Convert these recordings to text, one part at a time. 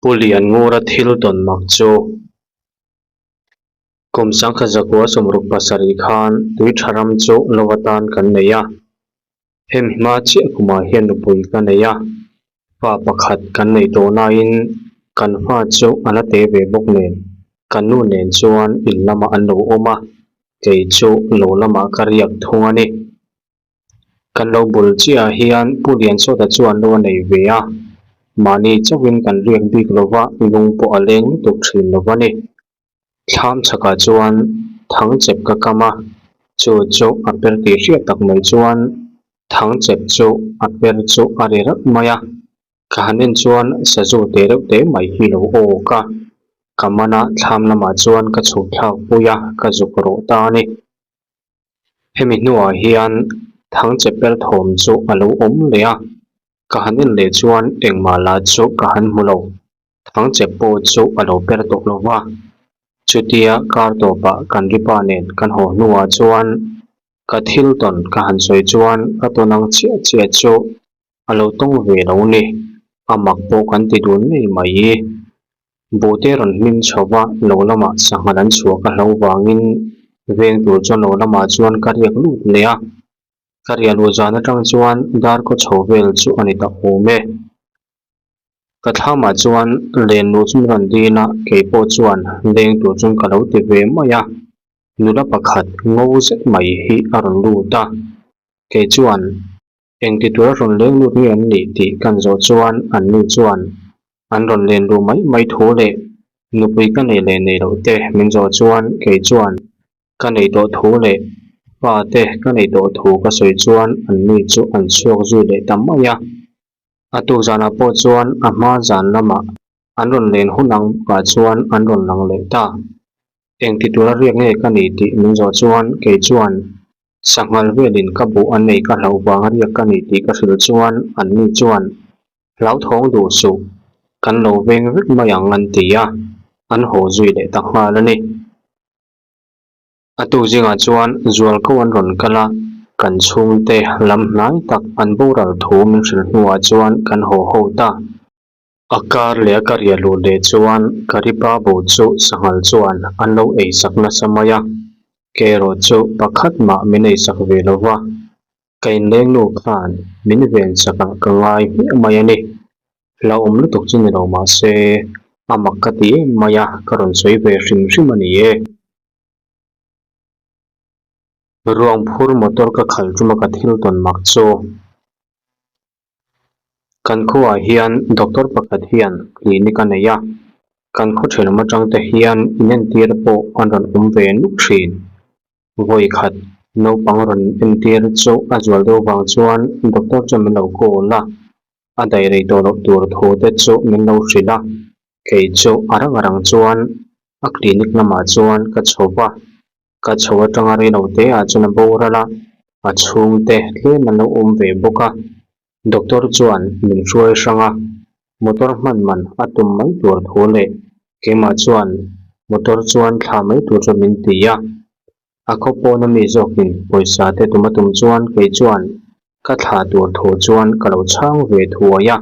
Pu Lianngura thil tawn mak chu kum sangkhat zakua 67 khan tui tha ram chu lo atan kan nei a. Hemi hma chiah kumah hian nupui ka nei a, fa pakhat kan nei tawh nain kan fa chu a la te ve bawk nen ka nu nen chuan in lamah an lo awm a, kei chu lo lamah ka riak thung a ni. Kan lo bul chiahah hian Pu Liansawta chuan lo a nei ve a, mahni chauhin kan riak bik lova lung pawh a leng lutuk thin lo va ni. Thlam chhakah chuan thangchep ka kam a, chu chu a per tih hriat tak mai chuan thangchep chu a per chu a ri rat mai a, ka han en chuan sazu te reuh te mai hi lo awk a, ka man a thlam lamah chuan ka chhuk thlak pui a, ka zuk rawh ta a ni. Hemi hnuah hian thangchep per thawm chu a lo awm leh a, ka han en leh chuan engmah lah chu ka han hmu lo. Thangchep pawh chu a lo per tawh lo va, chutia kar tawpah kan ripa nen kan haw hnuah chuan ka thil tawn ka han sawi chuan ka tawn ang chiah chiah chu a lo tawng ve lo ni, a mak pawh kan ti dun ngei mai. Buhte rawn hming chho va, lo lamah sanghal an chhuah ka hlo vangin veng tur chuan lo lamah chuan ka riak lut leh a, ka riah luh zan atang chuan dar kaw chho vel chu a ni ta awm e. Ka thlamah chuan len luh chu min rawn dil a, kei pawh chuan leng tur chuan ka lo ti ve mai a. Nula pakhat ngo zet mai hi a rawn lut a, kei chuan engti tura rawn leng lut nge an nih tih kan zawh chuan an nu chuan an rawn len luh mai mai thu leh nupui ka nei leh nei loh te min zawh chuan kei chuan Ka nei tawh thu leh pa te ka nei tawh thu ka sawi chuan an ni chu an chhuak zui leh ta mai a. A tuk zanah pawh chuan a hma zan lamah an rawn len hun ang bawkah chuan an rawn lang leh ta. Engti tura riak nge ka ni tih min zawh chuan kei chuan sanghal velin ka buh an nei ka hlauh vanga riak ka ni tih ka hrilh chuan an ni chuan hlauthawng duh suh, kan lo veng vek mai ang an ti a, an haw zui leh ta nghal a ni. A tuk zingah chuan Zualko an rawn kal a, kan chhungte lam hnai tak an boral thu min hrilh hnuah chuan kan haw ho ta. A kar leh a ka riah luh leh chuan ka ri pa bo chu sanghal chuan an lo ei sak nasa mai a, ke erawh chu pakhat mah min ei sak ve lo va, ka inleng nu khan min ven chakah ka ngai hmiah mai a ni. Hlauhawm lutuk chu ni lo mah se, a mak ka ti em mai a, ka rawn sawi ve hrim hrim a ni e. Ruang phur motor ka khal ṭuma ka thil tawn mak chu. Kan khuaah hian doctor pakhat hian clinic a nei a, kan khaw ṭhenawm aṭang te hian inentir pawh an rawn awm ve nuk ṭhin. Vawi khat naupang rawn entir chu a zual deuh vang chuan doctor chuan min lo call a, a daih rei tawh loh tur thu te chu min lo hrilh a, kei chu a rang a rang chuan a clinic lamah chuan ka chho va, ka chho atanga rei lo te ah chuan a boral a, a chhungte tlem an lo awm ve bawk a, doctor chuan min hruai hrang a, motor hman man a tum mai tur thu leh keimah chuan motor chuan thla mai tur chuan min ti a, a khaw pawna mi zawkin pawisa te tum a tum chuan kei chuan ka thla tur thu chuan ka lo chhang ve thuai a.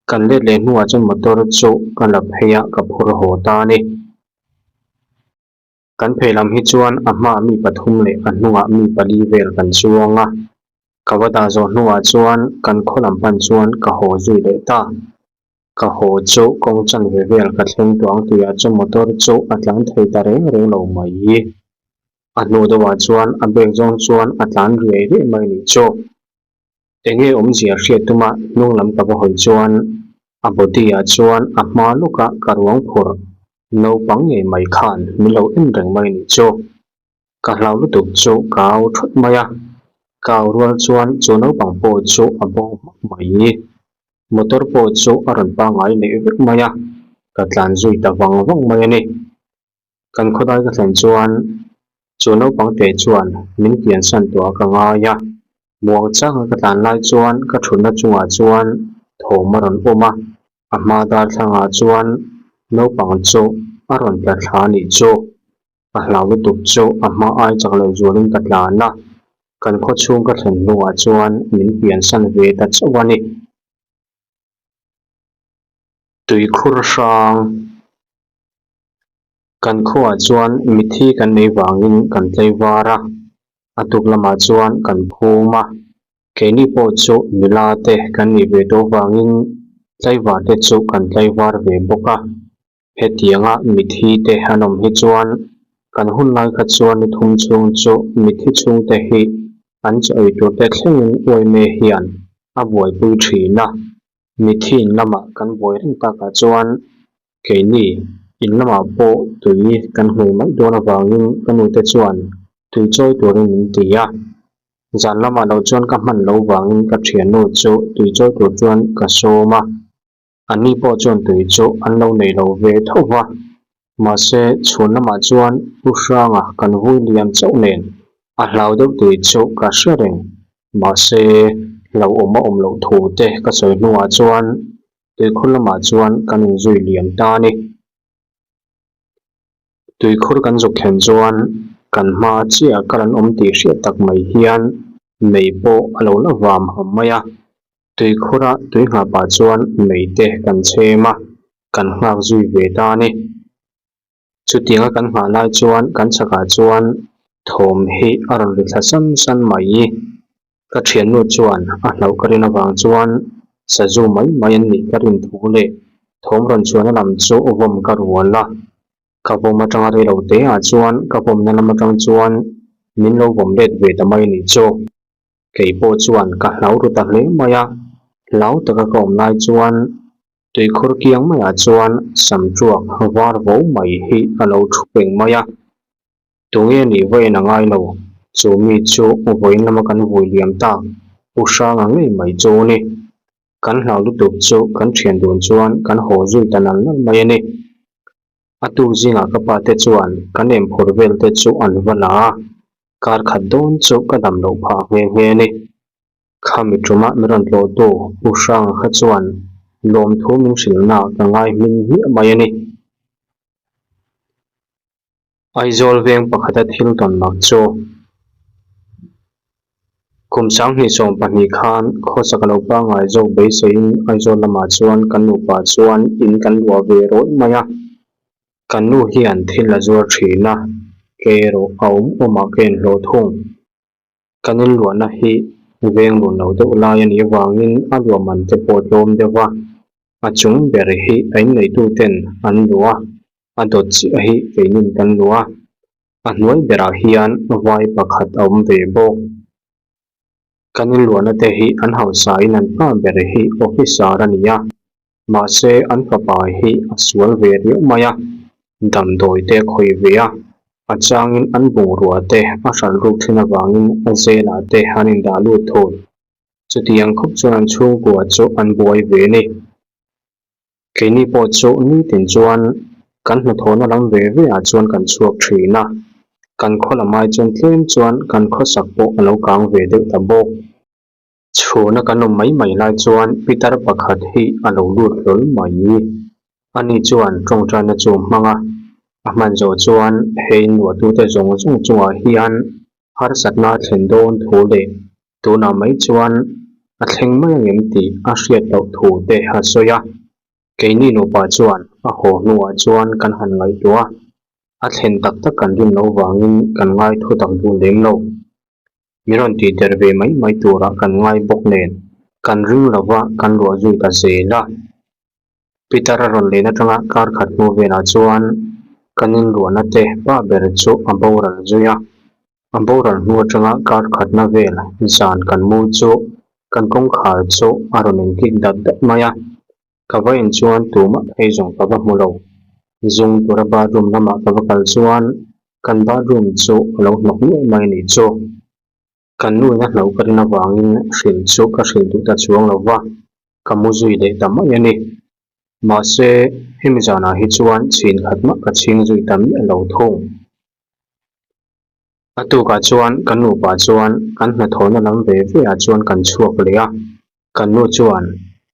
Kan let leh hnuah chuan motor chu ka la phei a, ka phur haw ta a ni. Kan phei lam hi chuan a hmaah mi pathum leh a hnungah mi pali vel kan chuang a, ka va dah zawh hnuah chuan kan khaw lam pan chuan ka haw zui leh ta. Ka haw chu kawng chanve vel ka thleng tawh ang tihah chuan motor chu a tlan thei ta reng reng lo mai. A hnu deuhah chuan a bag zawng chuan a tlan riai riai mai a nih chu. Enge awmzia hriat tuma hnung lam ka va hawi chuan a body ah chuan a hma lawka ka ruang phur naupang ngei mai khan min lo en reng mai nih chu. Ka hlau lutuk chu ka au thut mai a, ka au rual chuan chu naupang pawh chu a bo hmak mai. Motor pawh chu a rawn pangngai leh vek mai a, ka tlan zui ta vang vang mai a ni. Kan khawdai ka thlen chuan chu naupang te chuan min kiansan tawh a ka ngai a, muang changa ka tlan lai chuan ka thutna chungah chuan thawm a rawn awm a, a hma darthlangah chuan naupang chu a rawn tla thla a nih chu. Ka hlau lutuk chu a hma ai chak loh zualin ka tlan a, kan khawchhung ka thlen hnuah chuan min piansan ve ta chauh a ni. Tuikhur hrang kan khuaah chuan mithi kan nei vangin kan tlaivar a, a tuk lamah chuan kan phum a, keini pawh chu nula te kan nih ve tawh vangin tlaivar te chu kan tlaivar ve bawk a. Hetianga mithi te an awm hi chuan kan hun lai kha chuan ni thum chhung chu mithi chhungte hi an chaw ei tur te thlengin uaime hian a buaipui thin a. Mithi in lamah kan buai reng takah chuan keini in lamah pawh tui kan hmuh mai dawn avangin ka nute chuan tui chawi turin min ti a. Zan lamah lo chuan ka hman lo vangin ka thiannu chu tui chawi tur chuan ka sawm a. Anni pawh chuan tui chu an lo nei lo ve tho va, mahse chhun lamah chuan Pu Hranga kan vui liam chauh nen a hlau deuh tih chu ka hre reng. Mahse hlauhawm a awm loh thu te ka sawi hnuah chuan tuikhur lamah chuan kan inzui liam ta a ni. Tuikhur kan zuk thlen chuan kan hma chiah kal an awm tih hriat tak mai hian mei pawh a lo la vam ham mai a. Tuikhura tui nghah pah chuan mei te kan chhem a, kan nghak zui ve ta a ni. Chutianga kan nghah lai chuan kan chhakah chuan thawm hi a rawn ri thla san san mai. Ka thiannu chuan a hlauh ka rin avang chuan sazu mai mai an nih ka rin thu leh thawm rawn chhuahna lam chu vawm ka rual a. Ka vawm atanga rei lo te ah chuan ka vawmna lam atang chuan min lo vawm let ve ta mai nih chu. Kei pawh chuan ka hlau ru ta hle mai a, hlau taka ka awm lai chuan tuikhur kiang maiah chuan sam tuak var vo mai hi a lo thu peng mai a. Tunge nih vawiin a ngai lo, chu mi chu vawiin lama kan vui liam tak Pu Hranga ngei mai chu ni. Kan hlau lutuk chu kan thian dun chuan kan haw zui ta nal nal mai a ni. A tuk zingah ka pa te chuan kan emphur vel te chu an va la a, kar khat dawn chu ka dam loh phah nghe nghe a ni. Khami ṭuma min rawn tlawhtu Pu Hranga kha chuan lawmthu min hrilhna ka ngai hmin hmiah mai a ni. Aizawl veng pakhata thil tawn mak chu kum 2020 khan khawsak a lo pangngai zawk beiseiin Aizawl lamah chuan kan nupa chuan in kan luah ve rawih mai a. Kan nu hian thil a zuar thin a, kei erawh a awm awmah ka inhlawh thung. Kan inluahna hi veng lun lo deuh lai a nih avangin a luah man te pawh tlawm deuh va, a chung ber hi a inneituten an luah a, a dawt chiah hi keinin kan luah a, a hnuai berah hian vai pakhat a awm ve bawk. Kan inluahna te hi an hausain an hma ber hi officer a ni a, Mahse, an fapa hi a sual ve riau mai a, damdawi te a khawih ve a, a changin an bungrua te a hralh ruk thin avangin a zelah te an indah lut thun. Chutiang khawp chuan an chhungkua chu an buai ve a ni. Keini pawh chu nitin chuan kan hnathawhna lam ve ve ah chuan kan chhuak thin a, kan khaw lam ai chuan tlem chuan kan khawsak pawh a lo kang ve deuh ta bawk. Chhuna kan awm mai mai lai chuan pitar pakhat hi a lo lut hlawl mai. Ani chuan tawngtaina chu hmang a, a hman zawh chuan hei nuahtute zawng zawng chungah hian harsatna a thlen dawn thu leh tunah mai chuan a thleng mai angem tih a hriat loh thu te a sawi a. Keini nupa chuan a haw hnuah chuan kan han ngaihtuah a, a thlen tak tak kan rin loh vangin kan ngai thu tak duh lem lo. Mi rawn tih der ve mai mai turah kan ngai bawk nen, kan ring lova kan luah zui ta zel a. Peter a rawn len atanga kar khat hnu velah chuan kan inluahna te pa ber chu a boral zui a. A boral hnu atanga kar khatna vel zan kan mu chu kan kawngkhar chu a rawn inkik dat dat mai a. Ka va in chuan tumah phei zawng ka va hmu lo. Zung tura bathroom lamah ka va kal chuan kan bathroom chu a lo hnawk nuaih mai a nih chu. Kan nu in a hlauh ka rin avangin hrilh chu ka hrilh duh ta chuang lo va, ka mu zui leh ta mai a ni. Mahse, hemi zanah hi chuan chhin khat mah ka chhing zui ta miah lo thung. A tukah chuan kan nupa chuan kan hnathawhna lam ve ve ah chuan kan chhuak leh a, kan nu chuan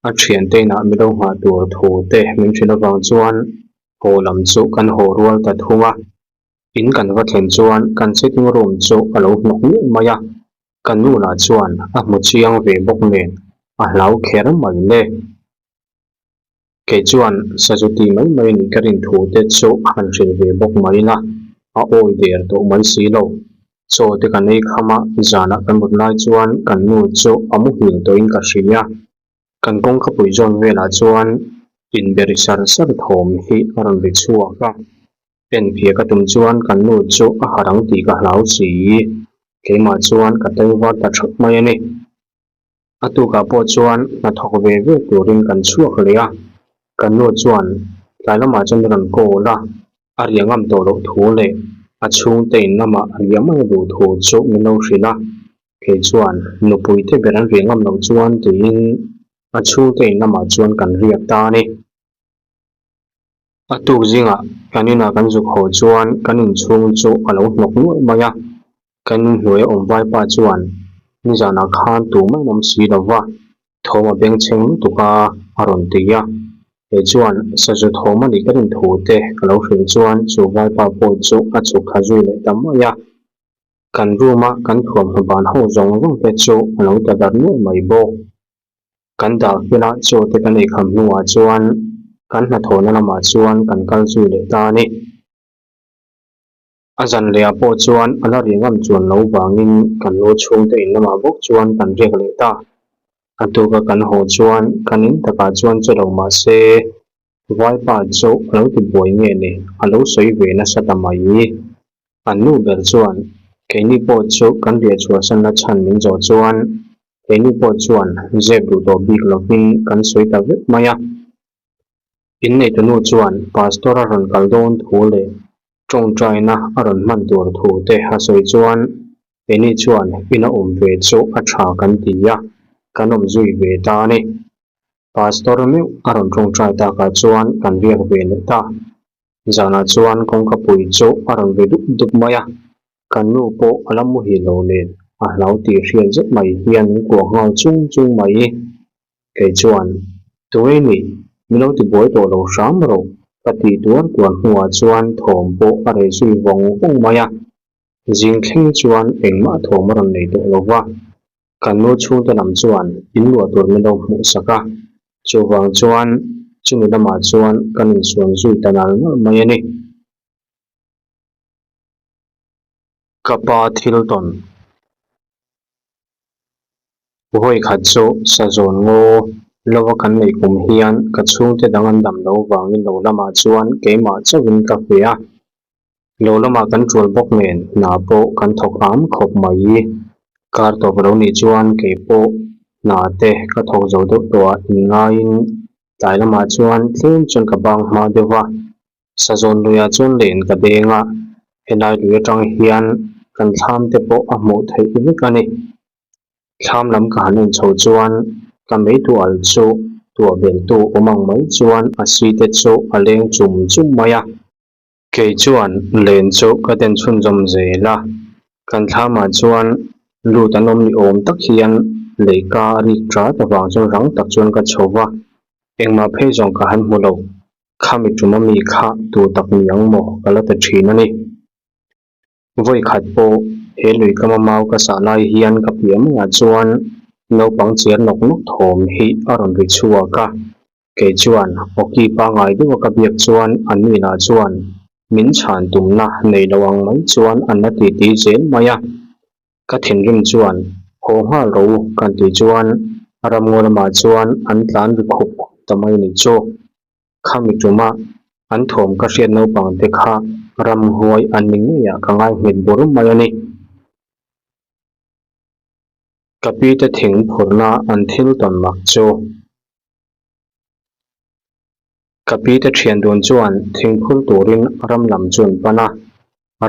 a thiante inah mi lo nghah tur thu te min hrilh avang chuan haw lam chu kan haw rual ta thung a. In kan va thlen chuan kan sitting room chu a lo hnawk nuaih mai a, kan nu lah chuan a hmu chiang ve bawk nen a hlau kher mai le. Kei chuan sazu ti mai mai a nih ka rin thu te chu han hrilh ve bawk mai ila, a awi der tawh mai si lo. Chaw te kan ei kham a, zanah kan mut lai chuan kan nu chu a muhil tawhin ka hria. Kan kawngkhapui zawn velah chuan inberi sar sar thawm hi a rawn ri chhuak a. Enfiah ka tum chuan kan nu chu a harh ang tih ka hlau si. Keimah chuan ka tei var ta thap mai a ni. A tukah pawh chuan hna thawk ve ve turin kan chhuak leh a, kan nu chuan tlai lamah chuan min rawn call a, a riah ngam tawh loh thu leh a chhungte in lamah riah mai a duh thu chu min lo hrilh a, kei chuan nupui te ber an riah ngam loh chuan tiin a chhungte in lamah chuan kan riak ta a ni. A tuk zingah kan inah kan zuk haw chuan kan inchhung chu a lo hnawk nuaih mai a, kan inhnuai a awm vaipa chuan nizanah khan tumah in awm si lo va, thawm a bengchheng lutuk a a rawn ti a. Kei chuan sazu thawm a nih ka rin thu te ka lo hrilh chuan chu vaipa pawh chu a chhuk thla zui leh ta mai a. Kan room a kan thuamhnaw ban ho zawng zawng te chu a lo ta darh nuaih mai bawk. Kan dah fel a, chaw te kan ei kham hnuah chuan kan hnathawhna lamah chuan kan kal zui leh ta a ni. A zan lehah pawh chuan a la ri ngam chuan lo vangin kan nu chhungte in lamah bawk chuan kan riak leh ta. A tuka kan haw chuan kan in takah chuan che lo mah se Vaipa chu a lo ti buai nge ni, a lo sawi ve nasa ta mai. An nu ber chuan, Keini pawh chu kan riah chhuahsanna chhan min zawh chuan, keini pawh chuan zep duh tawh bik lovin kan sawi ta vek mai a. Inneitu nu chuan Pastor a rawn kal dawn thu leh tawngtaina a rawn hman tur thu te a sawi chuan, keini chuan ina awm ve chu a tha kan ti a, kan awm zui ve ta a ni. Pastor meuh a rawn tawngtai takah chuan kan riak ve leh ta. Zanah chuan kawngka pui chu a rawn ri dup dup mai a, kan nu pawh a la muhil lo nen a hlau tih hriat zet mai hian min kuah nghal chung chung mai. Kei chuan, Tunge nih, min lo ti buai tawh lo hram rawh ka tih tuar tuar hnuah chuan thawm pawh a reh zui vawng vawng mai a. Zing thleng chuan engmah thawm a rawn nei tawh lo va. Kan nu chhungte lam chuan in luah tur min lo hmuh sak a, chuvang chuan chumi lamah chuan kan insuan zui ta nal nal mai a ni. Ka pa thil tawn vawi khat chu sazawn ngaw lova kan neih kum hian ka chhungte dang an dam lo vangin lo lamah chuan keimah chauhin ka hre a. Lo lamah kan ṭual bawk nen hna pawh kan thawk am khawp mai. Kar tawp lo nih chuan kei pawh hna te ka thawk zo deuh tawh a inngaiin tlai lamah chuan tlem chuan ka bang hma deuh va. Sazawn luiah chuan len ka deng a, helai lui atang hian kan thlam te pawh a hmuh theih vek a ni. Thlam lam ka han en chho chuan ka meitu al chu tuah beltu awm ang mai chuan a si te chu a leng chum chum mai a. Kei chuan len chu ka den chhunzawm zel a, kan thlamah chuan lut an awm ni awm tak hian leika a rik ṭat avang chuan rang tak chuan ka chho va, engmah phei zawng ka han hmu lo, khami ṭuma mi kha tu tak ni ang maw ka la ta ṭhin a ni. Vawi khat pawh he lui kama mau ka sah lai hian ka piah maiah chuan naupang chiar nawk nawk thawm hi a rawn ri chhuak a, Kei chuan awki pangngai deuha ka biak chuan an nihlah chuan min chhan tumna nei lo ang mai chuan an la titi zel mai a. Ka thinrim chuan haw nghal rawh u kan tih chuan ramngaw lamah chuan an tlan ri khup khup ta mai ni chu. Khami tuma an thawm ka hriat naupang te kha ramhuai an ni ngeiah ka ngai nghet bur mai a ni. Ka pi te thing phurhna an thil tawn mak chu. Ka pi te thian dun chuan thing phur turin ram lam chu an pan a,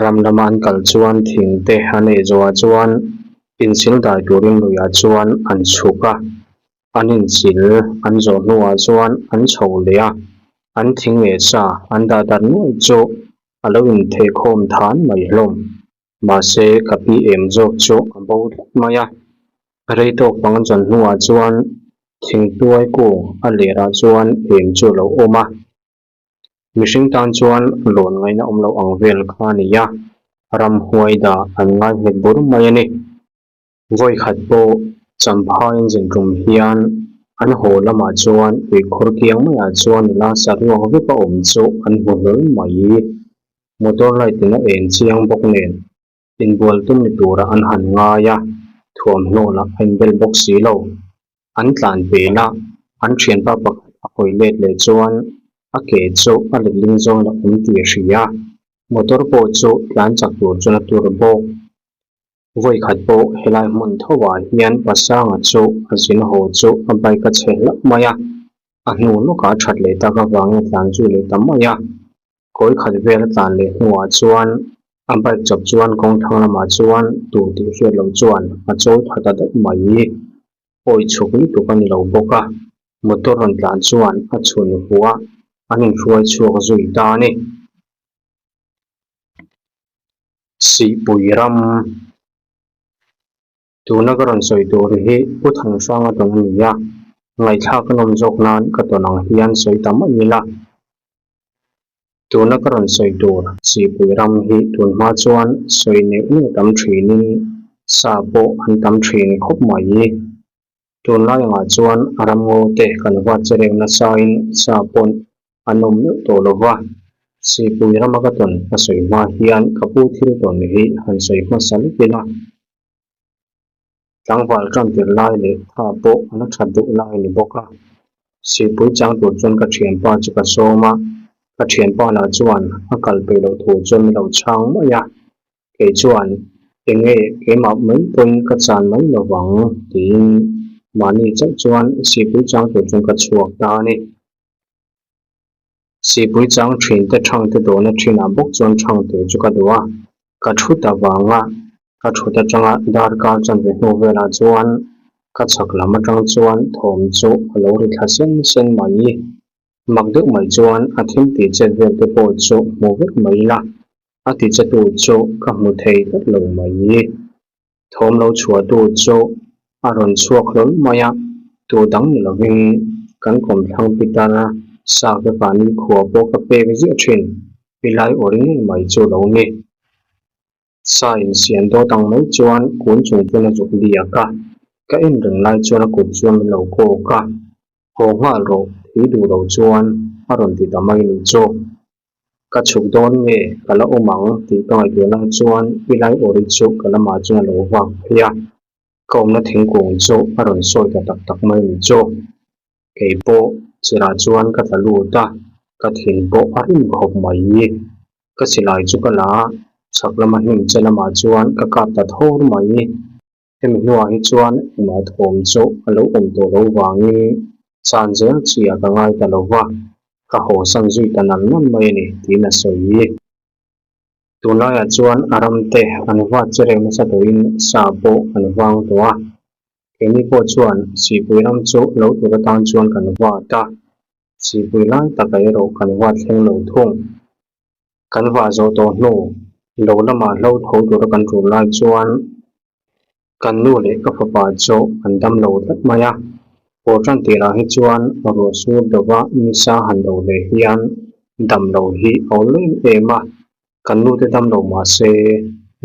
ram lama an kal chuan thing te an ei zawhah chuan inchil dai turin luiah chuan an chhuk a, an inchil an zawh hnuah chuan an chho leh a, an thing leh sa an dah darh nuai chu a lo inthehkhawm than mai hlawm. Mahse, ka pi em zawk chu a bo tlat mai a. Rei tawk pang zawn hnuah chuan thingtuai kung a lerah chuan em chu a lo awm a. Mihring tan chuan lawn ngaihna awm lo ang vel kha a ni a, ramhuai dah an ngai nghet bur mai a ni. Vawi khat pawh Champhai an zin tum hian. An haw lamah chuan tuikhur kiang maiah chuan nula saruak vek a awm chu an hmu hlawl mai. Motor light in a en chiang bawk nen inbual tum ni turah an han ngai a, thuamhnaw lah a inbel bawk si lo. An tlan pel a, an thianpa pakhat a hawi let leh chuan a ke chu a letling zawng a awm tih a hria. Motor pawh chu tlan chak tur chuan a tur bawk. Vawi khat pawh helai hmun tho ah hian Pasanga chu a zin haw chu a bike a chhe hlauh mai a, a hnu lawkah a that leh tak avangin a tlan zui leh ta mai a. Kawi khat vel a tlan leh hnuah chuan a bike chawp chuan kawng thlang lamah chuan tur tih hriat loh chuan a chawi tha ta daih mai. Awi chhuk lutuk a ni lo bawk a, motor rawn tlan chuan a chhun huah an inhruai chhuak zui ta a ni. Sihpui ram Tuna ka rawn sawi tur hi Pu Thanhranga tawn a ni a, ngaihthlak a nawm zawk nan ka tawn ang hian sawi ta mai ila. Tuna ka rawn sawi tur Sihpui ram hi tun hma chuan sawi neuh neuh tam thinin sa pawh an tam thin khawp mai. Tunlai angah chuan a ramngaw te kan vat che reng nasain sa pawn an awm meuh tawh lo va, Sipui rama ka tawn a sawi hma hian ka pu thil tawn hi han sawi hmasa lek ila, tlangval tan tir lai leh tha pawh a la that deuh lai a ni bawk a. Sipui chang tur chuan ka thianpa chu ka sawm a, ka thianpa lah chuan a kal peih loh thu chuan min lo chhang mai a, Kei chuan, Enge keimah mai pawhin ka chan mai lo vang, tiin mahni chauh chuan sipui chang tur chuan ka chhuak ta a ni. Sipui chang thinte thangte dawhna thinah bawk chuan thang tur chu ka duh a, ka thut avanga ka thut atanga darkar chanve hnu velah chuan ka chhak lam atang chuan thawm chu a lo ri thla sen sen mai. Mak deuh mai chuan a thil tih chet vel te pawh chu hmu vek mai ila, a ti che tu chu ka hmu thei tlat lo mai. Thawm lo chhuah tu chu a rawn chhuak hlawl mai a, tu dang ni lovin kan kawmthlang pitar sa ka kah nikhua pawh ka pek ziah thin, pilai awri ngei mai chu lo ni. Sa insiam dawt ang mai chuan kun chung chuan a zuk liak a, ka en reng lai chuan a kut chuan min lo kawk a, Haw nghal rawh, thei duh lo chuan a rawn ti ta mai ni chu. Ka chhuk dawn nge ka la awm ang tih ka ngaihtuah lai chuan i lai awri chu ka lamah chuan a lo vak phei a, ka awmna thingkung chu a rawn sawi ta tak tak mai ni chu. Kei pawh chirah chuan ka tla lut a, ka thin pawh a rim khawp mai. Ka silai chu ka la a, chhak lama hnim che lamah chuan ka kap ta thawr mai. Hemi hnuah hi chuan engmah thawm chu a lo awm tawh lo vangin chan zel chi a ka ngai ta lo va, ka haw san zui ta nal nal mai a ni tiin a sawi. Tunlaiah chuan a ramte an vat che reng nasa tawhin sa pawh an vang tawh a, keini pawh chuan Sihpui ram chu lo tur atan chuan kan vat a, Sihpui lai takah erawh kan vat thleng lo thung. Kan vah zawh tawh hnu, lo lamah hlo tho tura kan tul lai chuan kan nu leh ka fapa chu an dam lo tlat mai a. Haw tan tirah hi chuan ruah sur deuha nisa han do leh hian dam lo hi a awl em em a. Kan nu te dam lo mah se,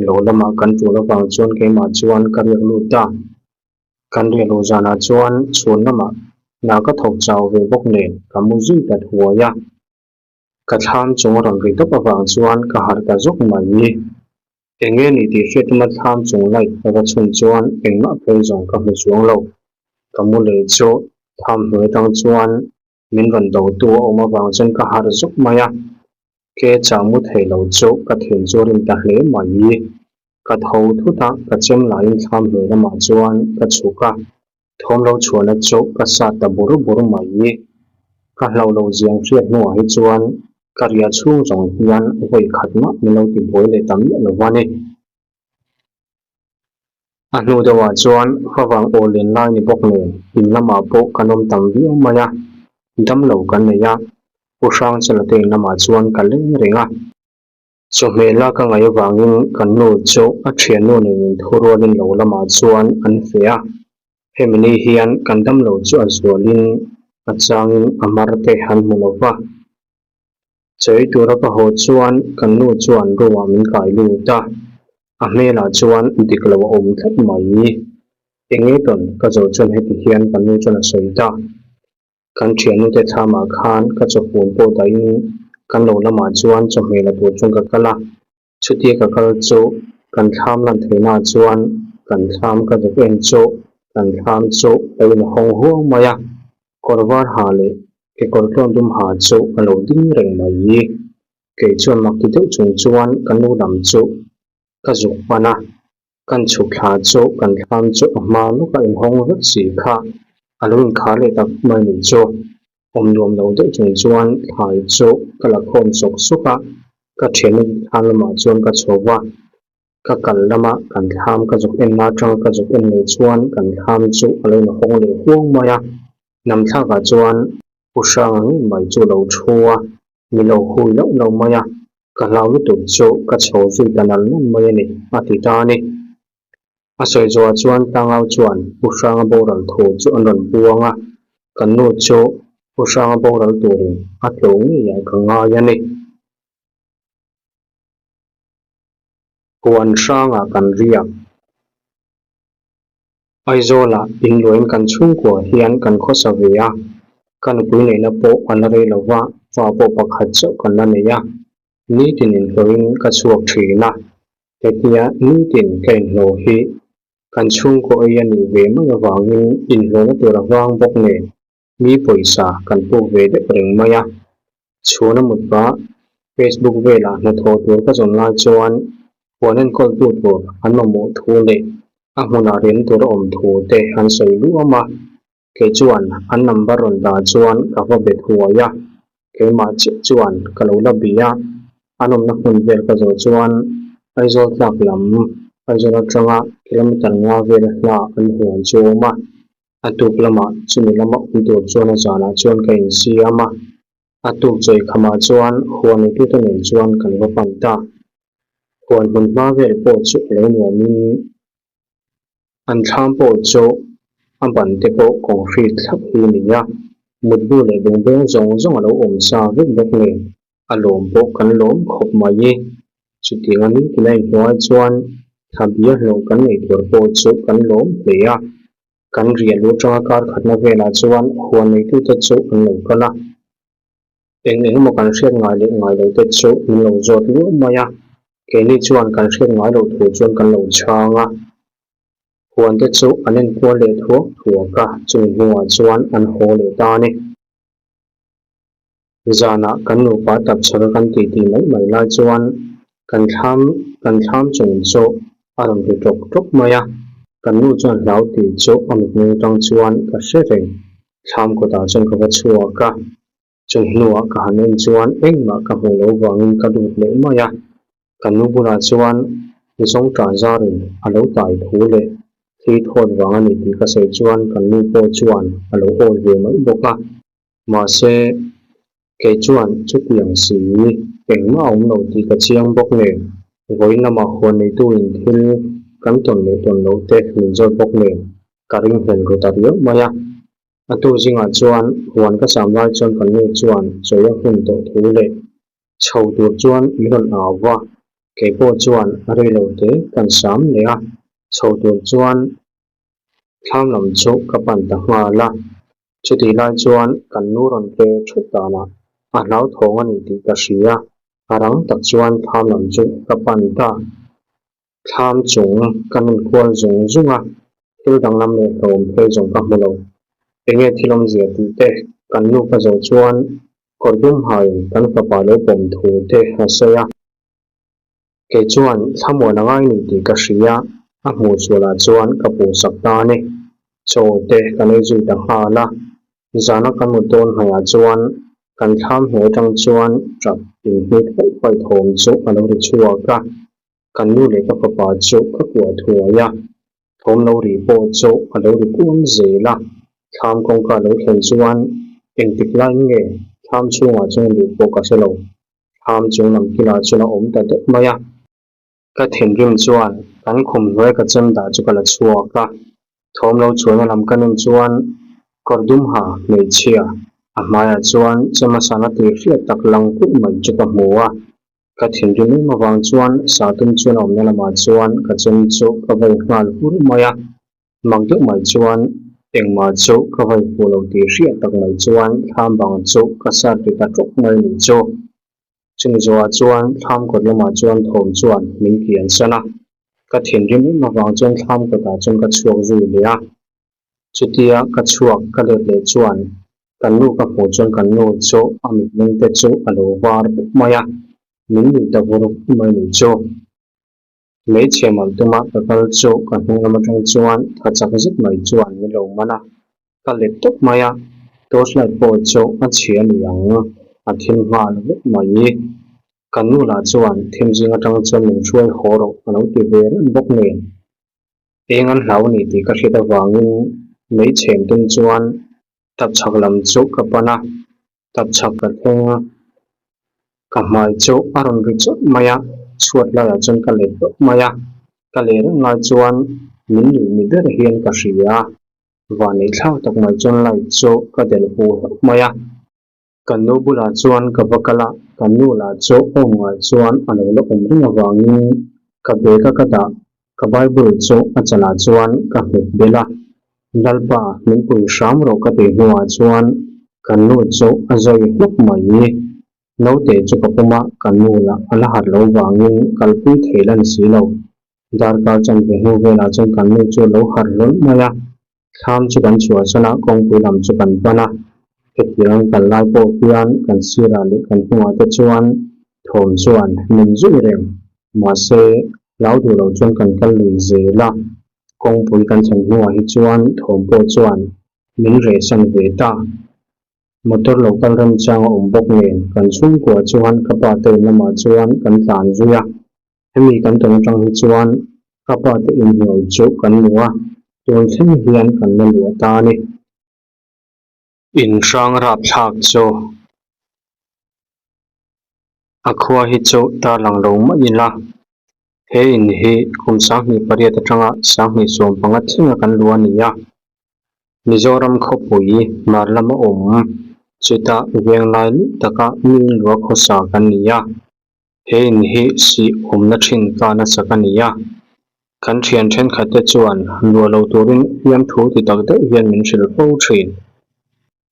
lo lamah kan tul avang chuan keimah chuan ka riak lut a. Kan riah luh zanah chuan chhun lamah hna ka thawk chau ve bawk nen ka mu zui ta thuai a. Ka thlam chung a rawn ri tawp avang chuan ka harh ta zawk mai. Eng nge ni tih hriat tuma thlam chung light ka va chhun chuan engmah phei zawng ka hmu chuang lo. Ka mu leh chu thlam hnuai atang chuan min rawn do tu a awm avang chuan ka harh zawk mai a. Ke chah mu thei lo chu ka thin chu a rim ta hle mai. Ka tho thut a, ka chem laiin thlam hnuai lamah chuan ka chhuk a. Thawm lo chhuahna chu ka sat ta bur bur mai. Ka hlauh lo ziang hriat hnuah hi chuan ka riah chhung zawng hian vawi khat mah min lo ti buai leh ta miah lo va ni. A hnu deuhah chuan favang aw len lai ni bawk nen in lamah pawh kan awm tam viau mai a, damlo kan nei a, Pu Hrangchela te in lamah chuan ka leng reng a. Chawhmeh la ka ngaih avangin kan nu chu a thiannu nen inthu rualin lo lamah chuan an feh a. Hemi ni hian kan damlo chu a zualin a changin a mar te han hmu lo va. Chawi tura ka haw chuan kan nu chuan room-ah min kai lut a, a hmelah chuan dik lo a awm tlat mai. Eng nge tawn ka zawh chuan heti hian ka nu chuan a sawi ta. Kan thiannute thlamah khan ka chawfun pawh dahin kan lo lamah chuan chawhmeh la tur chuan ka kal a. Chutia ka kal chu kan thlam lan theihnaah chuan kan thlam ka zuk en chu kan thlam chu a lo inhawng huau mai a, kawr var ha leh kekawr tlawn dum ha chu a lo ding reng mai. Kei chuan mak ti deuh chung chuan ka nu lam chu ka zuk pan a, kan chhuk thla chu kan thlam chu a hma lawka inhawng vek si kha a lo inkhar leh tak mai ni chu. Awm nuam lo deuh chung chuan thlai chu ka la khawm sawk sawk a, ka thiannu thlam lamah chuan ka chho va, ka kal lama kan thlam ka zuk en na atanga ka zuk en leh chuan kan thlam chu a lo inhawng leh huang mai a, hnam thlakah chuan Pu Hranga ngei mai chu a lo thu a, mi lo hui loh loh mai a, ka hlau lutuk chu ka chho zui ta nal nal mai a ni, a ti ta a ni. A sawi zawhah chuan Tlangau chuan Pu Hranga boral thu chu an rawn puang a, kan nu chu Pu Hranga boral turin a tlo ngeiah ka ngai a ni. Huan hrangah kan riak. Aizawlah inluain kan chhungkua hian kan khawsa ve a, ka nupui neihna pawh a la rei lo va, fa pawh pakhat chauh kan la nei a. Nitin inhlawhin ka chhuak thin a, hetia nitin ka inhlawh hi kan chhungkaw ei a nih ve mai avangin inhlawhna tur a vang bawk nen mi pawisa kan puk ve deuh reng mai a. Chhuna mut pah Facebook velah hnathawh tur ka zawn lai chuan huan enkawltu tur an mamawh thu leh a hmunah rian tur a awm thu te an sawi luam a. Kei chuan an number rawn dah chuan ka va bet huai a, keimah chiah chuan ka lo la bih a, an awmna hmun vel ka zawh chuan Aizawl tlak lam Aizawl atanga kilometer nga vela hla an huan chu a awm a, a tuk lamah chumi lama awm tur chuan a zanah chuan ka insiam a, a tuk chawi khamah chuan huan neitute nen chuan kan va pan ta. Huan hmun hma vel pawh chu a lo nuamin An thlam pawh chu a ban te pawh concrete thlap hi a ni a, mutbu leh bungbeng zawng zawng a lo awm sa vek bawk nen a lawm pawh kan lawm khawp mai i. Chutiang a ni tilai hnuai chuan thlabia hlawh kan nei tur pawh chu kan lawm hle a, kan riah lu atanga kar khatna velah chuan huan neitute chu an lo kal a. Eng eng emaw kan hriat ngai leh ngai lo te chu min lo zawt luah mai a, keini chuan kan hriat ngai loh thu chuan kan lo chhang a. Huan te chu an enkual leh thuak thuak a, chumi hnuah chuan an haw leh ta a ni. Zanah kan nupa tapchhaka kan titi mai mai lai chuan kan thlam kan thlam chung chu a rawn ri ṭawk ṭawk mai a, kan nu chuan hlau tih chu a mitmeng tang chuan ka hre reng. Thlam kawtah chuan ka va chhuak a, chung hnuah ka han en chuan engmah ka hmuh loh vangin ka lut leh mai a, kan nu bulah chuan zawngṭah zarin a lo tai thu leh thli thawt vang a ni tih ka sawi chuan kan nu pawh chuan a lo awi ve mai bawk a. Mahse, kei chuan chutiang si engmah a awm lo tih ka chiang bawk nen, vawiin lamah huan neituin thil kan tawn leh tawn loh te min zawt bawk nen ka ringhlel ru ta riau mai a. A tu zingah chuan huan ka sam lai chuan kan nu chuan chawi a hun tawh thu leh chho tur chuan min rawn au va, kei pawh chuan a rei lo te kan sam leh a, chho tur chuan thlam lam chu ka pan ta nghal a. Chutih lai chuan kan nu rawn pe thut danah a hlauthawng a ni tih ka hria, a rang tak chuan thlam lam chu ka pan ta. Thlam chung ka nun kual zung zung a, thil danglam leh hlawm phei zawng ka hmu lo. Enge thil awmzia tih te kan nu ka zawh chuan kawr dum haiin kan fapa lo pawm thu te a sawi a. Kei chuan thlamuan a ngai ni tih ka hria, a hmuh sualah chuan ka puhsak ta a ni. Chaw te kan ei zui ta nghal a, zana kan mut dawn hnaihah chuan kan thlam hnuai atang chuan tap inhnit faih faih thawm chu a lo ri chhuak a. Kan nu leh ka fapa chu ka kuah thuai a, thawm lo ri pawh chu a lo ri kual zel a. Thlam kawngka lo thlen chuan engtik lai nge thlam chhungah chuan a luh pawh ka hre lo. Thlam chung lam kilah chuan a awm ta deuh mai a. Ka thinrim chuan kan khum hnuai ka chem dah chu ka la chhuak a, thawm lo chhuahna lam ka en chuan kawr dum ha hmeichhia a hmaiah chuan chem a sana tih hriat tak lang kulh mai chu ka hmu a. Ka thinrim em avang chuan sa tum chuan a awmna lamah chuan ka chem chu ka vai nghal hur mai a. Mak deuh mai chuan engmah chu ka vai fuh lo tih hriat tak mai chuan thlam bang chu ka sat ri ta ṭawk mai ni chu. Chumi zawhah chuan thlam kawt lamah chuan thawm chuan min kian san a, ka thinrim em avang chuan thlam kawtah chuan ka chhuak zui leh a. Chutia ka chhuak ka let leh chuan kan nu ka hmuh chuan kan nu chu a mitmeng te chu a lo var vek mai a, min nuih ta vur vur mai ni chu. Hmeichhe mal tuma ka kal chu ka hnung lam atang chuan tha chak zet mai chuan min lo man a, ka let tawp mai a, torch light pawh chu a chhia ni ang, a thim nghal vek mai. Ka nu lah chuan thim zing atang chuan min hruai haw rawh a lo ti ve reng bawk nen. Eng an hlau a ni tih ka hriat avangin hmeichhe tum chuan tapchhak lam chu ka pan a, tapchhak ka thleng a, ka hmai chu a rawn ri chawt mai a, chhuat laiah chuan ka let tawp mai a, ka leh reng lai chuan min nuih ni ber hian ka hria a, vanneih thlak tak mai chuan light chu ka delh huh hlauh mai a. Kan nu bulah chuan ka va kal a, kan nu lah chu awm ngai chuan a lo la awm reng avangin ka bag a ka dah, ka Bible chu a chalah chuan ka nghet bel a, Lalpa min pui hram rawh ka tih hnuah chuan kan nu chu a zawi hlawk mai. Naute chu ka pawm a, kan nu lah a la harh lo vangin kalpui thei lan si lo. Darkar chanve hnu velah chuan kan nu chu a lo harh hlawl mai a, Thlam chu kan chhuahsan a, kawngpui lam chu kan pan a. Hetiang kal lai pawh hian kan sirah leh kan hnungah te chuan thawm chuan min zui reng. Mahse, hlau duh lo chuan kan kal lui zel a. Kawngpui kan thlen hnuah hi chuan thawm pawh chuan min rehsan ve ta. Motor lo kal remchang a awm bawk nen kan chhungkua chuan ka pa te in lamah chuan kan tlan zui a. Hemi kan tawn atang hi chuan ka pa te inhnuai chu kan hmu a, tun thleng hian kan la luah ta a ni. Inhrang rapthlak chu a khua hi chu tarlang lo mai ila, he in hi kum 2008 atanga 2015 thlenga kan luah a ni a. Mizoram khawpui hmar lama awm chutah venglai luh taka mi luah khawsa kan ni a. He in hi sih awmna thin ka nasa ka ni a, kan thian thenkhat te chuan luah lo turin fiamthu ti tak deuh hian min hrilh fo thin.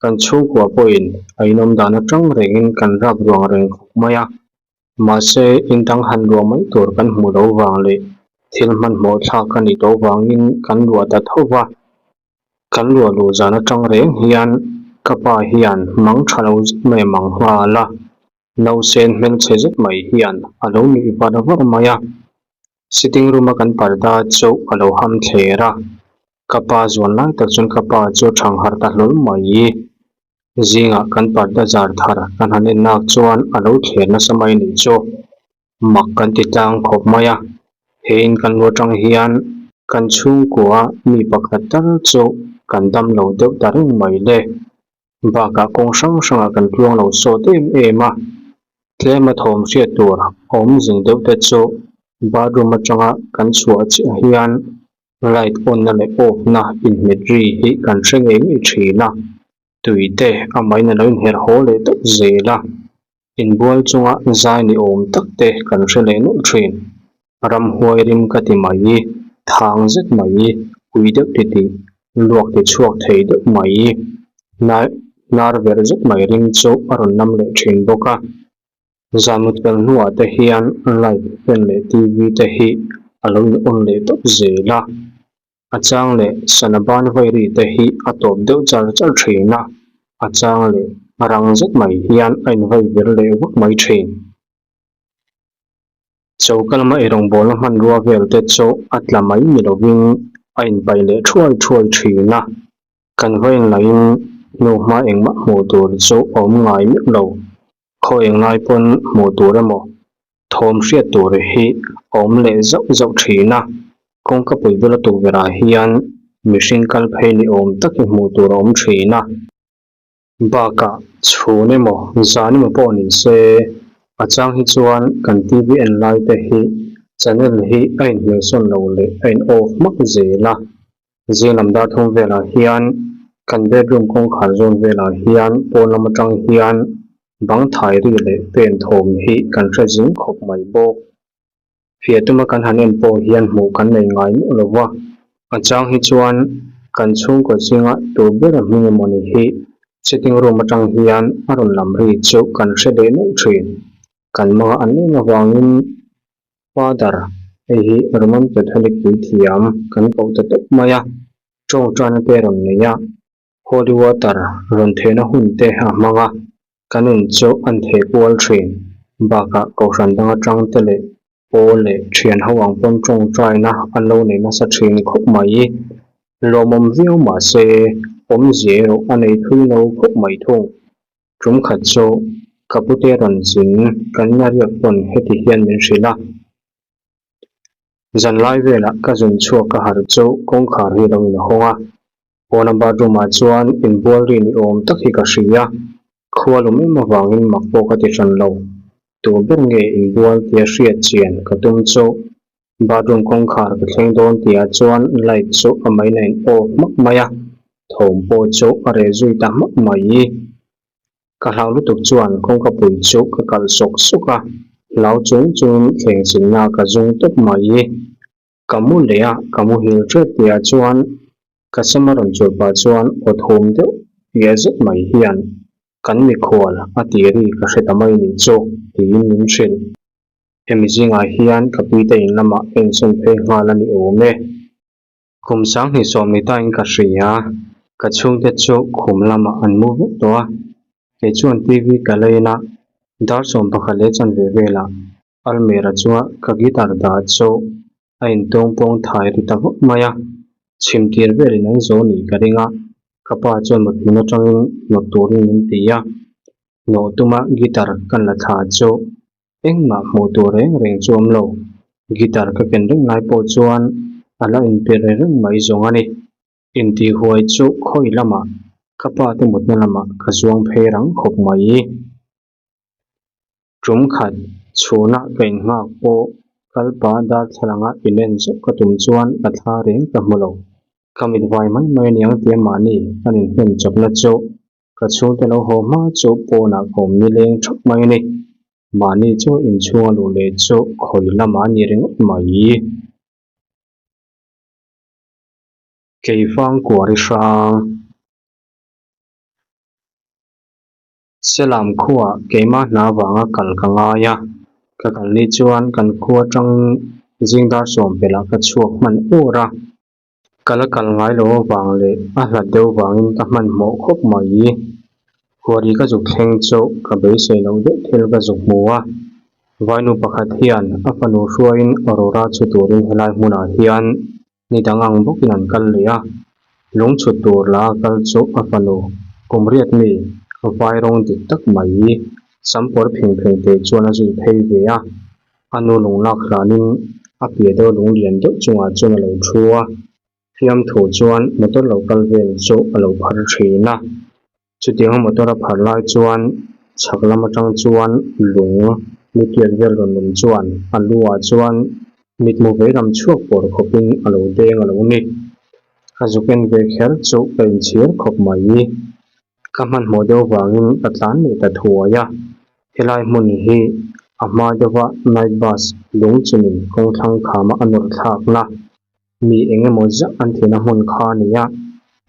Kan chhungkua pawhin a inawm dan atang rengin kan rap ruang reng khawp mai a, mahse in dang han luah mai tur kan hmuh lo vang leh thil hmanhmawh thlak a nih tawh vangin kan luah ta tho va. Kan luah luh zan atang reng hian ka pa hian mang tha lo zet mai a mang nghal a. Nausen hmelchhe zet mai hian a lo nuih var var mai a, sitting room a kan parda chu a lo ham thler a, ka pa zuan lai tak chuan ka pa chu thang harh ta hlawl mai. Zingah kan parda zar thar kan han en nak chuan a lo thler nasa mai nih chu mak kan ti tlang khawp mai a, he in kan lu atang hian kan chhungkua mi pakhat tal chu kan dam lo deuh ta reng mai le. Bakah kawng hrang hrangah kan tluang lo sawt em em a, tlema thawm hriat tur awm zing deuh te chu bathroom atanga kan chhuah chiah hian light on na leh off na inhmet ri hi kan hre ngei ngei thin a, tui te amahin a lo inherh haw leh deuh zel a, inbual chunga zai ni awm tak te kan hre leh nawlh thin. Ramhuai rim ka ti mai, thang zet mai, ui deuh ti tih, luak ti chhuak thei deuh mai, hnar verh zet mai rim chu a rawn nam leh thin bawk a. Zan mut fel hnuah te hian light, fan leh TV te hi a lo in on leh tawp zel a. A chang leh sana ban vawi ri te hi a tawp deuh char char thin a, a chang leh rang zet mai hian a invawi vir leh vak mai thin. Choka lama eirawngbawlna hmanrua vel te chu a tla mai ni lovin a inpaih leh thuai thuai thin a, kan vawiin lahin hnuhma engmah hmuh tur chu a awm ngai meuh lo. Khaw englai pawn hmuh tur emaw thawm hriat tur hi a awm leh zauh zauh thin a, kawngka pui bula tukverh ah hian mihring kal phei ni awm tak hi hmuh tur a awm thin a. Bakah chhun emaw zan emaw pawh ni se, a chang hi chuan kan TV en lai te hi channel hi a inhmelsawn lo leh a in off hmak zel a. Zing lam dar thum velah hian kan bedroom kawngkhar zawn velah hian pawn lam atang hian bang thai ri leh pen thawm hi kan hre zing khawp mai bawk. Fiah tuma kan han en pawh hian hmuh kan nei ngai meuh lo va. A chang hi chuan kan chhungkaw zinga tu ber a hming emawni hi sitting room atang hian a rawn lam ri chu kan hre leh neuh thin. Kan hmanga an em avangin Father, hei hi Roman Catholic puithiam kan koh ta tawp mai a, tawngtaina te rawn nei a, Holy water rawn thehna hun te a hmang a, kan in chu an theh kual thin. Bakah kohhran dang atang te leh pawl leh thian ho ang pawn tawngtaina an lo nei nasa thin khawp mai. Lawmawm viau mahse awmzia erawh a nei thui lo khawp mai thung. Tum khat chu ka pute rawn zin kan ina riak pawn heti hian min hrilh a. Zanlai velah ka zun chhuak ka harh chu kawngkhar hi lo inhawng a. Pawna bathroom ah chuan inbual ri ni awm tak hi ka hria. Khua lum em avangin mak pawh ka ti hran lo. Tu ber nge inbual tia hriat chian ka tum chu bathroom kawngkhar ka thleng dawn tihah chuan light chu a main a in off hmak mai a, thawm pawh chu a reh zui ta hmak mai. Ka hlau lutuk chuan kawngka pui chu ka kalh sawk sawk a, hlau chung chungin thleng chinna ka zung tawp mai. Ka mu leh a, ka muhil ṭep tihah chuan ka sama rawn chulh pah chuan aw thum deuh fiah zet mai hian kan mikhual a tih ri ka hre ta mai nih chu tiin min hrilh. Hemi zingah hian ka puite in lamah ka insawn phei nghal a ni awm e. Kum sanghnih sawmni tain ka hria, ka chhungte chu khum lamah an mu vek tawh a, kei chuan TV ka lein a, dar 11 leh chanve velah Almira chunga ka guitar dah chu a intawng pawng thai ri ta vak mai a, chhim tir velin an zo nih ka ring a, ka pa chuan mut hmun atangin hnawt turin min ti a, hnawh tuma guitar kan la thla chu engmah hmuh tur reng reng chu awm lo, guitar ka ken reng lai pawh chuan a la inpir ri reng mai zawng a ni. Intihhuai chu khawi lamah ka pa te mutna lamah ka zuang phei rang khawp mai. Tum khat chhunah ka innghak pawh kalpa darthlalanga inen zeuh ka tum chuan ka thla reng ka hmu lo. Ka mit vai mai mai aniang tia mahni kan inhnem chawpna chu ka chhungte lo haw hma chu pawnah ka awm nileng thap mai a ni. Mahni chu inchhunga luh leh chu khawi lamah a ni ringawt mai. Keifang kuari hrang. Selam khuaah keimah hna vanga kal ka ngai a, ka kal ni chuan kan khua atangin zing dar sawm pelh ah ka chhuak hman ur a. Ka la kal ngai lo avang leh a hlat deuh vangin ka hmanhmawh khawp mai. Khuari ka zuk thleng chu ka beisei loh deuh thil ka zuk hmu a, vainu pakhat hian a fanu hruaiin Aurora chhu turin helai hmunah hian Ni dang ang bawkin an kal leh a, lung chhut tur la a kal chu a fanu kum riat mi vai rawng dik tak mai sam pawr pheng pheng te chuan a zui phei ve a, a nu lung lak hlanin a piah deuh lung lian deuh chungah chuan a lo thu a, fiamthu chuan motor lo kal vel chu a lo phar thin a. Chutianga motor a phar lai chuan chhak lam atang chuan lung lu tiat vel rawn awm chuan a lu ah chuan mitmu vei lam chhuak pawr khawpin a lo deng a lo ni. Ka zuk en ve kher chu ka inchhir khawp mai. Ka hmanhmawh deuh vangin ka tlan leh ta thuai a. Helai hmun hi a hma deuha night bus lung chimin kawngthlang khama a nawr thlakna Mi eng emaw zah an thihna hmun kha a ni a,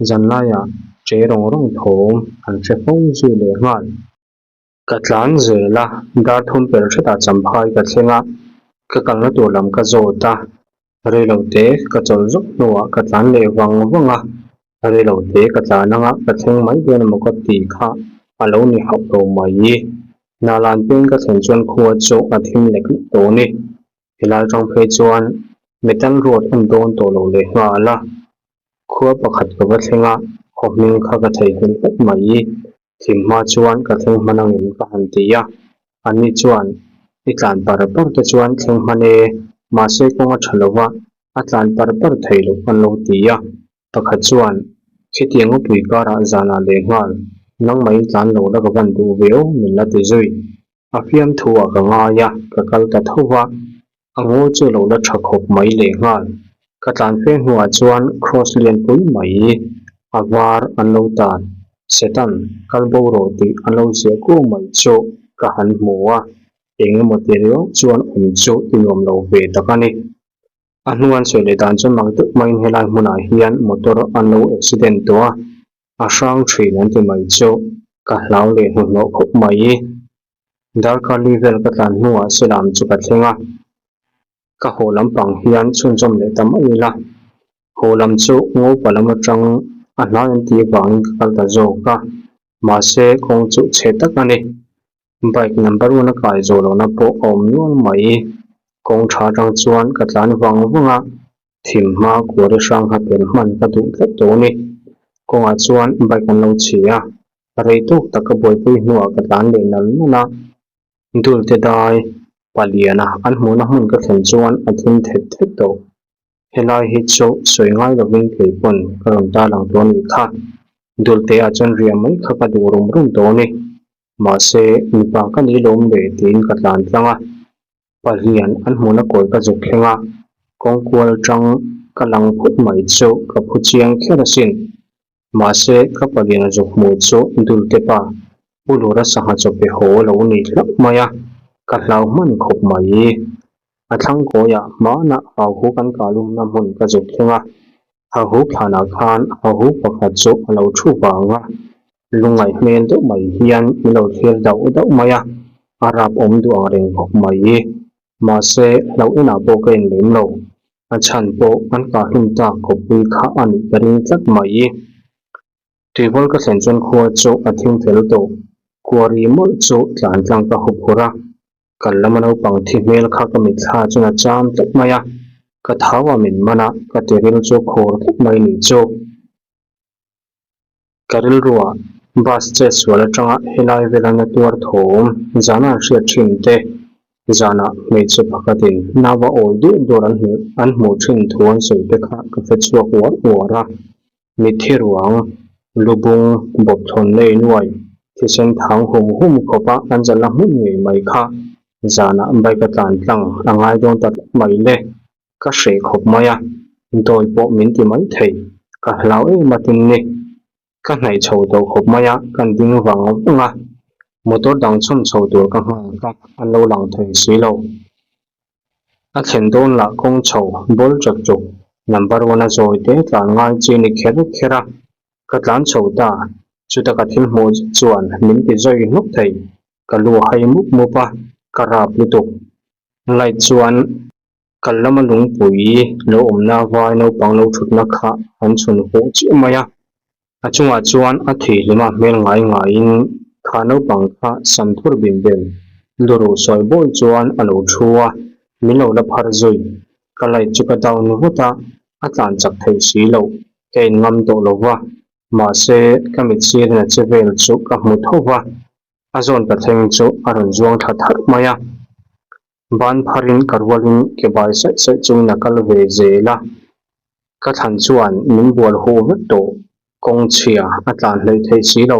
zanlaiah che rawng rawng thawm an hre fo zui leh nghal. Ka tlan zel a, dar thum per hretah champhai ka thleng a, ka kalna tur lam ka zawt a, reilote ka chawlh zawk hnuah ka tlan leh vang vang a, reilote ka tlan anga ka thleng mai dawn emaw ka tih kha a lo ni hauh lo mai. Hnalan peng ka thlen chuan khua chu a thim lek lek tawh a ni. Helai atang phei chuan metal road a ni dawn tawh lo leh nghal a, khua pakhat ka va thleng a, khaw hming kha ka theihnghilh vek mai. Thim hma chuan ka thleng hman angem ka han ti a, ani chuan i tlan par par te chuan thleng hman e, mahse kawng a tha lo va, a tlan par par thei loh an lo ti a. Pakhat chuan, Khitiang ngawpui karah zanah leh nghal, nangmah in tlan lo la ka van duh ve aw min la ti zui. A fiamthu ah ka ngai a, ka kal ta tho va, a ngaw chu lo la tha khawp mai leh nghal. Ka tlan fe hnuah chuan cross lianpui mai a var an lo tan, Satan kal bo rawh tih an lo ziah kuau mai chu ka han hmu a, eng emaw ti riau chuan awm chu ti nuam lo ve tak a ni. A hnu an sawi leh dan chuan mak deuh maiin helai hmunah hian motor an lo accident tawh a, a hrang thin an ti mai chu ka hlau leh hnuhnawh khawp mai. Darkar li vel ka tlan hnuah Selam chu ka thleng a, ka haw lampang hian chhunzawm leh ta mai ila. Haw lam chu Ngopa lam atang a hnai an tih vangin ka kal ta zawk a, mahse kawng chu chhe tak a ni. Bike number one a kai zawh lohna pawh a awm nual mai. Kawng tha atang chuan ka tlan vang vang a, thim hma kuari hrang kha tel hman ka duh tlat tawh a ni. Kawngah chuan bike an lo chhi a, rei tawk tak ka buaipui hnuah ka tlan leh nal nal a. Dulte dai paliana an hmuhna hmun ka thlen chuan a thim thet thet tawh. Helai hi chu sawi ngai lovin kei pawn ka rawn tarlang tawh a nih kha. Dulte ah chuan riah mai kha ka duh rum rum tawh a ni. Mahse, mipa ka ni lawm le tiin ka tlan tlang a. Pahlian an hmuhna kawi ka zuk thleng a, kawngkual tang ka lang phut mai chu ka phu chiang kher asin. Mahse, ka palian a zuk hmuh chu Dulte pa, Pu Lura sangha chaw pe haw lo ni hlauh mai a, ka hlau hman khawp mai. A thlang kawiah hmanah hauhu kan kahlumna hmun ka zuk thleng a, Hahu thlanah khan hahu pakhat chu a lo thu vang a, lungngaih hmel deuh mai hian min lo thlir dauh dauh mai a, a rap awm duh ang reng khawp mai. Mahse, hlauh inah pawh ka inlem lo. A chhan pawh an kah hlum tak khawppui kha a nih ka ring tlat mai. Tuivawl ka thlen chuan khua chu a thing fel tawh. Kuari mawlh chu tlan tlang ka hup hur a, Kan lama naupang thi hmel kha ka mitthla chuan a cham tlat mai a, ka thau a min man a, ka tiril chu khur tlat mai ni chu. Ka rilruah bus chet sual atanga helai vela na tuar thawm zana an hriat thin te, zanah hmeichhe pakhatin nau a awi duh dur an hmuh an hmuh thin thu an sawi te kha ka hre chhuak uar uar a. Mitthi ruang, lubung, bawpthawn nei nuai, thisen thang hum hum khawpa an zalh a hmun ngei mai kha zanah bike a tlan tlang a ngai dawn ta tlat mai le. Ka hreh khawp mai a, dawi pawh min ti mai thei, ka hlau em a tin ni. Ka hnaih chho tawh khawp mai a, kan ding vang vang a, motor dang chhun chho tur ka nghal a, an lo lang thei si lo. A thlen dawn lah kawng chho bawl chawp chawp number one a zawi te tlan ngai chi ni kher kher a, ka tlan chho ta, chuta ka thil hmuh zet chuan min ti zawi hnawk thei, ka lu a hai mup mup a, ka rap lutuk. Light chuan kal lama lungpui lo awmna vai naupang lo thutna kha an chhun huh chiah mai a, a chungah chuan a thihlim a hmel ngai ngaiin kha naupang kha sam thur bim bem luruh sawi bawi chuan a lo thu a, min lo la phar zui. Ka light chu ka down vut a, a tlan chak thei si loh, ka in ngam tawh lo va, mahse ka mit sirin a che vel chu ka hmu tho va, a zawn ka thleng chu a rawn zuang thla tharh mai a. Ban pharin ka rualin ke bai saih saih chungin a kal ve zel a, ka thlan chuan min bual huh vek tawh, kawng chhia a tlan hleih thei si lo,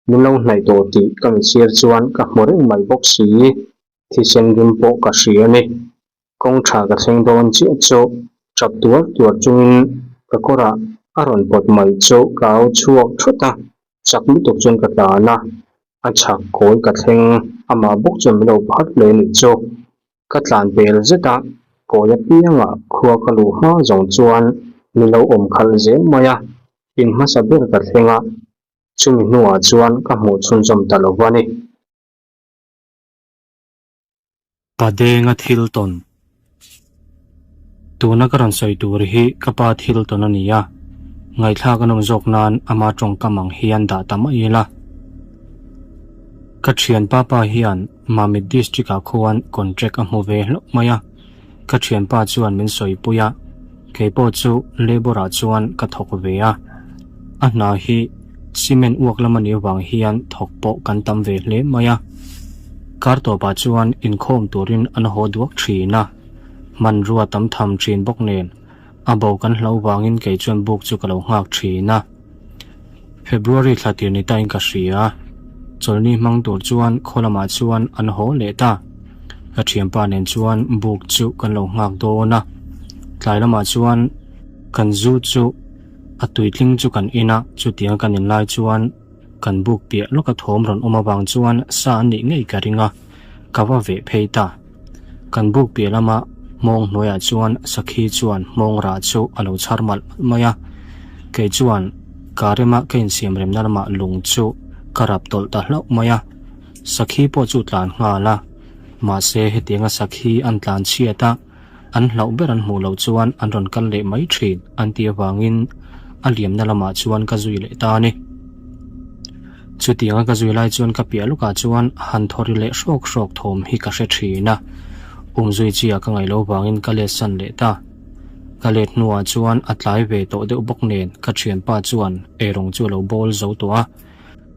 min lo hnaih tawh tih ka mitsir chuan ka hmu reng mai bawk si, thisen rim pawh ka hria a ni. Kawng tha ka thleng dawn chiah chu tap tuar tuar chungin ka kawrah a rawn pawt mai chu ka au chhuak thut a, chak lutuk chuan ka tlan a, a chhak kawi ka thleng amah bawk chuan min lo phat leh anih chu. Ka tlan pel zet a, kawi apiangah khua ka luh hma zawng chuan min lo awm khalh zel mai a, in hmasa ber ka thleng a, chumi hnuah chuan ka hmuh chhunzawm ta lo va ni. Padenga thil tawn. Tuna ka rawn sawi tur hi ka pa thil tawn a ni a, ngaihthlak a nawm zawk nan ama tawngkam ang hian dah ta mai ila. Ka thianpa pa hian Mamit District ah khuan contract a hmu ve hlauh mai a, ka thianpa chuan min sawipui a, keipawh chu labour ah chuan ka thawk ve a. A hna hi cement uak lam a nih avang hian thawk pawh kan tam ve hle mai a. Kar tawpah chuan inkhawm turin an haw duak thin a, hmanrua tam tham thin bawk nen a bo kan hlo vangin kei chuan buk chu ka lo nghak thin a. February thla tir ni tain ka hria, chawlhni hmang tur chuan khaw lamah chuan an haw leh ta. Ka thianpa nen chuan buk chu kan lo nghak dawn a, tlai lamah chuan kan zu chu a tuitling chu kan in a, chutiang kan in lai chuan kan buk piah lawka thawm rawn awm avang chuan sa an nih ngei ka ring a, ka va veh phei ta. Kan buk piah lama Hmawng hnuaiah chuan sakhi chuan hmawng rah chu a lo chhar malh malh mai a. Kei chuan ka rema ka insiam remna lamah lung chu ka rap tawlh ta hlauh mai a. Sakhi pawh chu tlan nghal a. Mahse hetianga sakhi an tlan chhiat a, an hlauh ber an hmuh loh chuan an rawn kal leh mai thin an tih avangin a liamna lamah chuan ka zui leh ta a ni. Chutianga ka zui lai chuan ka piah lawkah chuan han thaw ri leh hrawk hrawk thawm hi ka hre thin a, umzui chi ah ka ngaih loh vangin ka let san leh ta. Ka let hnuah chuan a tlai ve tawh deuh bawk nen ka thianpa chuan eirawng chu a lo bawl zo tawh a,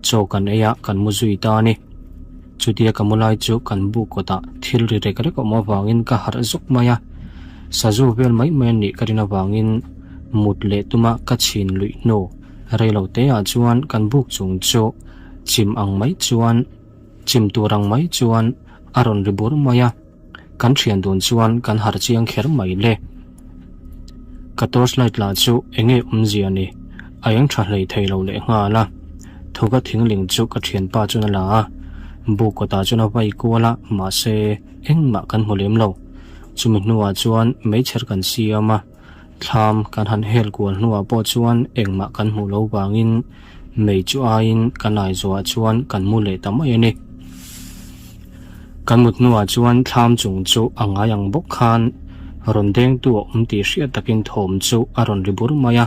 chaw kan ei a kan mu zui ta a ni. Chutia ka mu lai chu kan buk kawtah thil ri rek rek awm avangin ka harh zawk mai a, sazu vel mai mai a nih ka rin avangin mut leh tuma ka chhin luih hnu Reilo te ah chuan kan buk chung chu chim ang mai chuan chim tur ang mai chuan a rawn ri bur mai a, kan thian dun chuan kan harh chiang kher mai le. Ka torch light lah chu enge awmzia ni, a eng tha hlei thei lo leh nghal a. Thuka thingling chu ka thianpa chuan a la a, buk kawtah chuan a vai kual a, mahse engmah kan hmu lem lo. Chumi hnuah chuan meichher kan siam a. Thlam kan han hel kual hnuah pawh chuan engmah kan hmuh loh vangin mei chu aiin kan ai zawhah chuan kan mu leh ta mai a ni. Kan mut hnuah chuan thlam chung chu a ngai ang bawk khan rawn dengtu a awm tih hriat takin thawm chu a rawn ri bur mai a.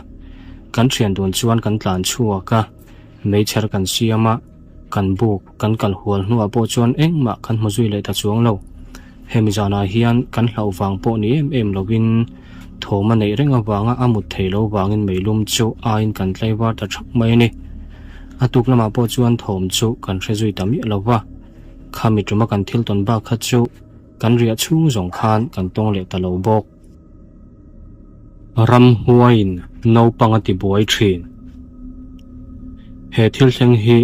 Kan thian dun chuan kan tlan chhuak a, meichher kan siam a. Kan buk kan kal hual hnuah pawh chuan engmah kan hmu zui leh ta chuang lo. Hemi zanah hian kan hlauh vang pawh ni em em lovin thawm a neih reng avanga a mut thei lo vangin meilum chu aiin kan tlaivar ta thap mai a ni. A tuk lamah pawh chuan thawm chu kan hre zui ta miah lo va, khami tuma kan thil tawn bak kha chu kan riah chhung zawng khan kan tawng leh ta lo bawk. Ramhuaiin naupang a tibuai thin. He thil thleng hi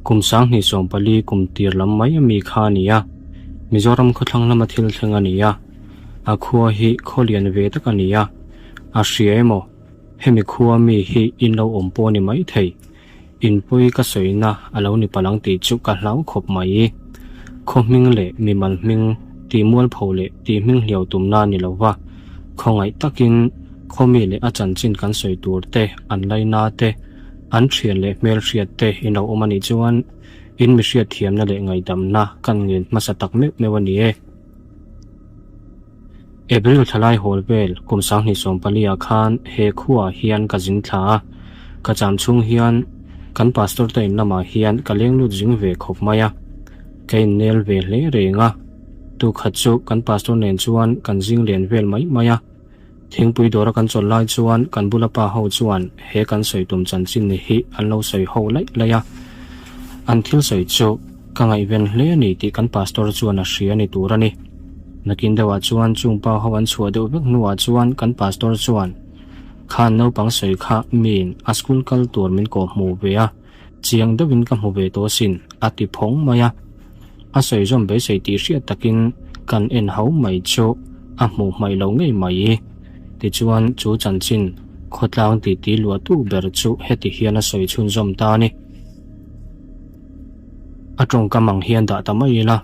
kum 2014 kum tir lam mai ami kha a ni a, Mizoram khawthlang lama thil thleng a ni a, a khua hi khaw lian ve tak a ni a, a hria emaw hemi khua mi hi in lo awm pawh a ni maithei. Inpui ka sawina a lo ni palang tih chu ka hlau khawp mai. Khaw hming leh mimal hming tih mualpho leh tih hming hliau tumna a ni lo va, khawngaih takin khaw mi leh a chanchin kan sawi tur te, an laina te, an thian leh hmelhriat te in lo awm a nih chuan in mi hriatthiamna leh ngaihdamna kan ngen hmasa tak meuh meuh a ni e. April thlalai hawl vel kum 2014 ah khan he khuaah hian ka zin thla a, ka cham chhung hian kan pastor te in lamah hian ka leng lut zing ve khawp mai a, ka innel ve hle reng a, tukhat chu kan pastor nen chuan kan zing len vel mai mai a, thingpui dawra kan chawl lai chuan kan bula pa ho chuan he kan sawi tum chanchin hi an lo sawi ho laih laih a, an thil sawi chu ka ngaihven hle a ni tih kan pastor chuan a hria ni tur a ni. Nakin deuhah chuan chung pa ho an chhuah deuh vek hnuah chuan kan pastor chuan, Khan naupang sawi kha miin a school kal tur min kawh hmuh ve a, chiang deuhin ka hmu ve tawh asin, a ti phawng mai a. A sawi zawm beisei tih hriat takin kan en ho mai chu a hmuh hmaih lo ngei mai. Tichuan chu chanchin khawtlang titi luahtu ber chu heti hian a sawi chhunzawm ta a ni. A tawngkam ang hian dah ta mai ila.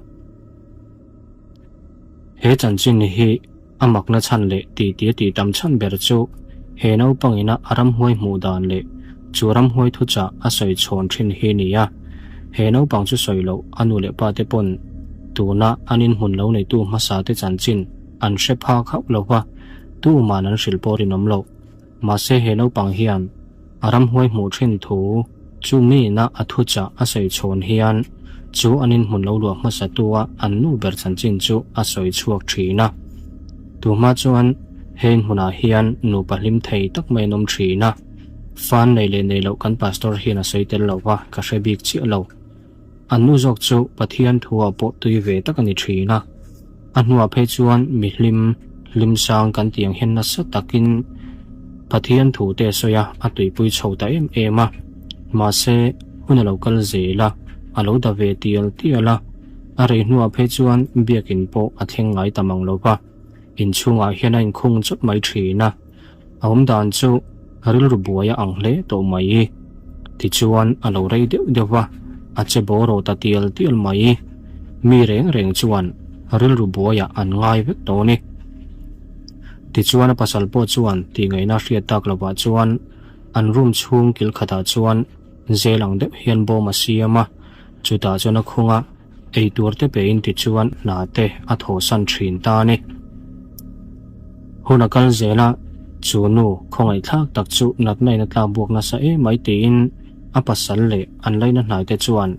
He chanchin hi a makna chhan leh titi a tih tam chhan ber chu he naupang ina a ramhuai hmuh dan leh chu ramhuai thuchah a sawi chhawn thin hi a ni a. He naupang chu sawi loh a nu leh pa te pawn tuna an inhmun lo neitu hmasa te chanchin an hre phak hauh lo va, tuman an hrilh pawh rinawm loh. Mahse he naupang hian a ramhuai hmuh thin thu chu miina a thuchah a sawi chhawn hian chu an inhmun lo luah hmasa tua an nu ber chanchin chu a sawi chhuak thin a. Tuhma chuan he inhmunah hian nupa hlim thei tak mai an awm thin a, fan nei leh nei loh kan pastor hian a sawi tel lo va, ka hre bik chiah lo. An nu zawk chu Pathian thuah pawh tui ve tak a ni thin a. A hnuah phei chuan mi hlim, hlim sang kan tih ang hian nasa takin Pathian thu te a sawi a, a tuipui chho ta em em a. Mahse, hun a lo kal zel a, a lo da ve tial tial a. A rei hnuah phei chuan biakin pawh a thleng ngai ta mang lo va, inchhungah hian a inkhung chawt mai thin a. A awm dan chu rilru buai a ang hle tawh mai. Tichuan a lo rei deuh deuh va, a che bawraw ta tial tial mai. Mi reng reng chuan rilru buaiah an ngai vek tawh a ni. Tichuan a pasal pawh chuan tihngaihna hriat tak lovah chuan an room chhung kil khatah chuan zel ang deuh hian bawm a siam a, chutah chuan a khung a, eitur te pein tichuan hna te a thawhsan thin ta a ni. Hun a kal zel a, chu nu khawngaihthlak tak chu natna in a tlak buak nasa em mai tiin a pasal leh an laina hnai te chuan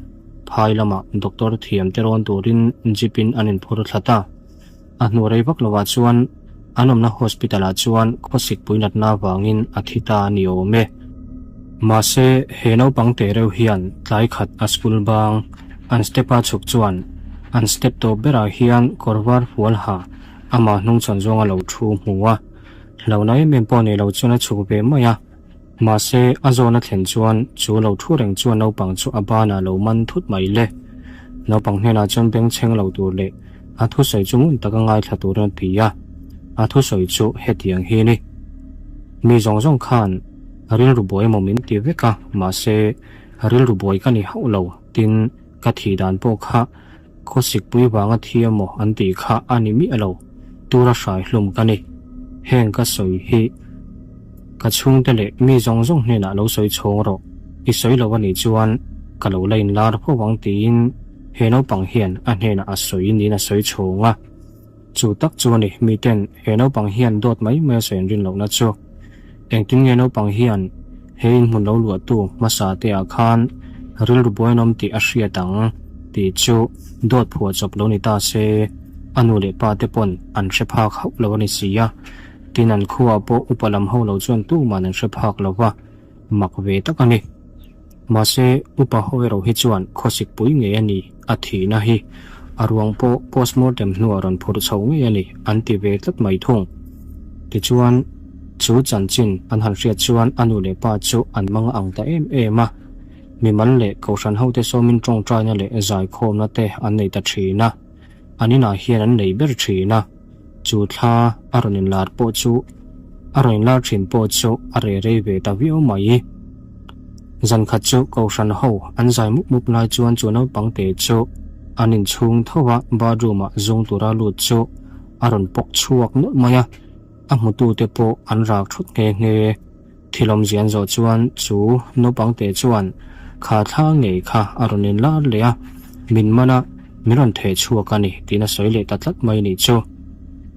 phai lamah doctor thiam te rawn turin jeep in an inphur thla ta. A hnu rei vak lovah chuan an awmna hospital ah chuan khawsik pui natna avangin a thi ta a ni awm e. Mahse, he naupang teh reuh hian tlai khat a school bang an step a chhuk chuan an step tawp berah hian kawr var fual ha amah hnungchhawn zawnga lo thu hmu a, hlauhna em em pawh nei lo chuan a chhuk ve mai a. Mahse, a zawn a thlen chuan chu lo thu reng chuan naupang chu a banah lo man thut mai le. Naupang hnenah chuan bengchheng lo tur leh a thusawi chu ngun taka ngaithla turin a ti a, a thusawi chu hetiang hi ni. Mi zawng zawng khan rilru buai emaw min ti vek a, mahse rilru buai ka ni hauh lo, tin ka thih dan pawh kha Khawsikpui vanga thi emaw an tih kha a ni miah lo, tura hrai hlum ka ni. Heng ka sawi hi ka chhungte leh mi zawng zawng hnenah lo sawi chhawng rawh, i sawi lo a nih chuan ka lo la inlar fo ang tiin he naupang hian a hnenah a sawi niin a sawi chhawng a. Chu tak chu a ni, miten he naupang hian dawt mai mai a sawi an rin lohna chu. Engtin nge naupang hian he inhmun lo luahtu hmasa te ah khan rilru buai an awm tih a hriat ang tih chu dawt phuah chawp lo ni ta se, a nu leh pa te pawn an hre phak hauh lo a ni si a. Tin an khuaah pawh upa lam ho lo chuan tuman an hre phak lo va, mak ve tak a ni. Mahse, upa ho erawh hi chuan khawsik pui ngei a ni a thihna hi a ruang pawh postmortem hnuah rawn phurh chho ngei a ni an ti ve tlat mai thung. Tichuan, chu chanchin an han hriat chuan a nu leh pa chu an mang ang ta em em a. Mimal leh kohhran hote sawmin tawngtaina leh zaikhawmna te an nei ta thin a, an inah hian an nei ber thin a. Chu thla a rawn inlar pawh chu a rawn inlar thin pawh chu a reh rei ve ta viau mai. Zan khat chu Kohhran ho an zai mup mup lai chuan chu naupang te chu an inchhung tho a, bathroom ah zung tura lut chu a rawn pawk chhuak nawlh mai a, a hmutute pawh an rak thut nghe nghe. Thil awmzia an zawh chuan chu naupang te chuan kha thla ngei kha a rawn inlar leh a, min man a, min rawn theh chhuak a ni tiin a sawi leh ta tlat mai nih chu.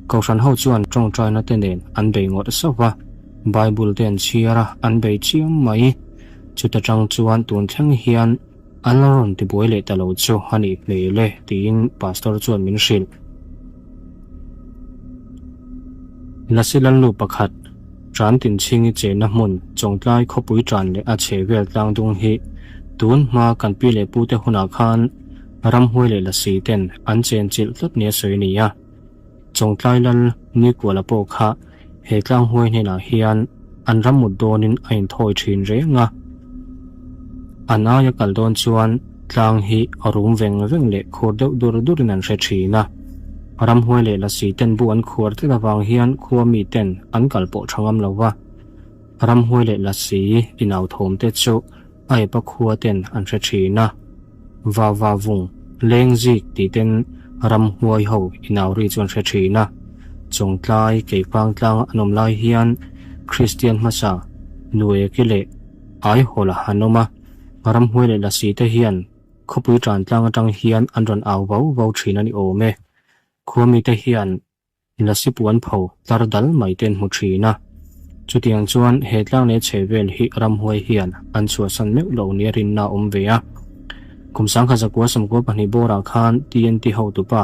Kohhran ho chuan tawngtaina te nen an bei ngawt sauh va, Bible te an chhiar a, an bei chiam mai. Chuta tang chuan tun thleng hian an la rawn tibuai leh ta lo chu a nih hmel e tiin Pastor chuan min hrilh. Lasi Lalnu pakhat. Ṭan Tinchhingi chenna hmun Chawngtlai khawpui ṭan leh a chhe vel tlangdung hi tun hma kan pi leh pute hunah khan ramhuai leh lasi ten an chen chilh tlat nia sawi a ni a. Chawngtlai lal Nikuala pawh kha he tlanghuai hnenah hian an ram mut dawnin a inthawi ṭhin reng a. An aia kal dawn chuan tlang hi a rum veng veng leh khur deuh dur durin an hre ṭhin a. Ramhuai leh lasi ten bu an khuar tlat avang hian khua mi ten an kal pawh tha ngam lo va. Ramhuai leh lasi inau thawm te chu a epa khua ten an hre thin a. Va va vung, leng zik tih ten ramhuai ho inau ri chu an hre thin a. Chawngtlai, Keifang tlanga an awm lai hian Kristian hmasa Nueki leh Aihawla an awm a. Ramhuai leh lasi te hian Khawpui tan tlang atang hian an rawn au vau vau thin a ni awm e. Khua mite hian lasi puan pho tlar dal mai te an hmu thin a. Chutiang chuan he tlang leh chhe vel hi ramhuai hian an chhuahsan meuh lo nia rinna a awm ve a. Kum sangkhat zakua sawmkua pahnih bawrah khan TNT hotupa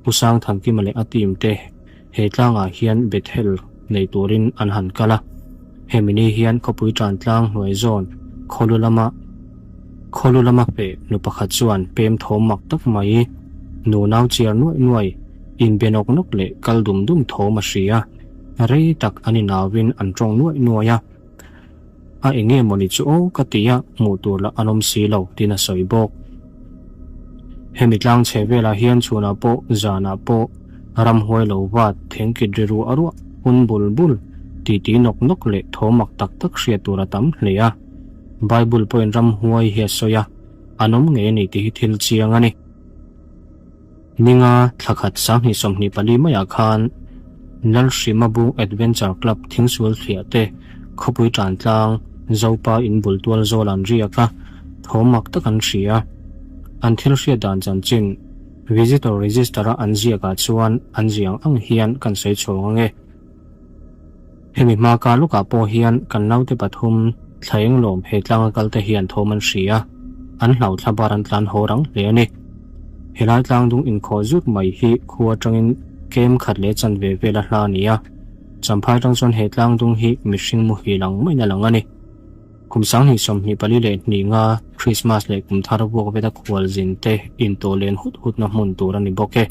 Pu Sangthankima leh a team te he tlangah hian Bethel nei turin an han kal a. Hemi ni hian khawpui tan tlang hnuai zawn khawlu lama khawlu lama peh nu pakhat chuan pem thawm mak tak mai nu nau chiar nuaih nuaih inbe nawk nawk leh kal dum dum thawm a hria. Rei tak an inauin an tawng nuaih nuaih a. A eng nge mawni chu aw ka ti a, hmuh tur lah an awm si lo tiin a sawi bawk. Hemi tlang chhe velah hian chhunah pawh zanah pawh ramhuai lo vat thengkit ri ruah ruah hun bul bul titi nawk nawk leh thaw mak tak tak hriat tur a tam hle a. Bible pawhin ramhuai hi a sawi a, an awm ngei a ni tih hi thil chiang a ni. Ninga thla khat 2024 maiah khan. Lalhrima Bung Adventure Club thingsual thliah te khawpui tan tlang Zopa in bul tual zawl an riak a, thawm mak tak an hria. An thil hriat dan chanchin Visitor Register-a an ziakah chuan an ziang ang hian kan sawi chhuang ang e. Hemi hma kar lawkah pawh hian kan naute pathum thla englawm he tlanga kalte hian thawm an hria, an hlau thla bar an tlan haw rang hle a ni. Helai tlangdung inkhawh zut mai hi khua atangin kem khat leh chanve vel a hla a ni a, Champhai atang chuan he tlangdung hi mihring muhil ang maiin a lang a ni. Kum 2024 nga Krismas leh kum thar vuak veta khualzin te intawh len hut hutna hmun tur a ni bawk e.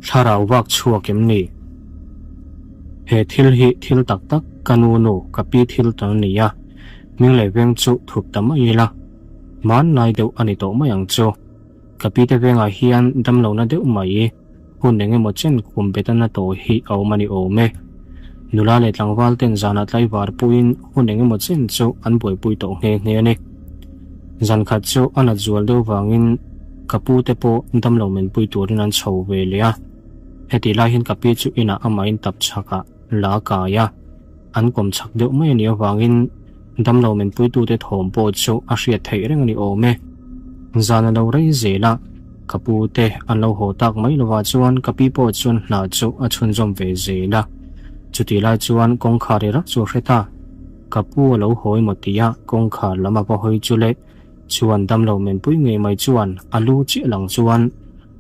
Thlarau vak chhuak em ni? He thil hi thil tak tak ka nu nu ka pi thil tan a ni a, hming leh veng chu thup ta mai ila, hmanlai deuh a ni tawh mai ang chu. Ka pi te vengah hian damlohna deuh mai. Hun eng emaw chen kum bet a na tawh hi a awm a ni awm e. Nula leh tlangval ten zanah tlaivar puiin hun eng emaw chen chu an buaipui tawh nghe nghe a ni. Zan khat chu a nat zual deuh vangin ka pu te pawh damlo menpui turin an chho ve leh a. Hetih lai hian ka pi chu inah amahin tap chhakah la a kai a, an kawm chhak deuh mai a nih avangin damlo menpuitute thawm pawh chu a hriat theih reng a ni awm e. Zan a lo rei zel a, ka pu te an lo haw tak mai lovah chuan ka pi pawh chuan hna chu a chhunzawm ve zel a. Chutih lai chuan kawngkhar i rak chu a hre ta. Ka pu a lo haw emaw tia kawngkhar lam a va hawi chu le chuan damlo menpui ngei mai chuan a lu chiah lang chuan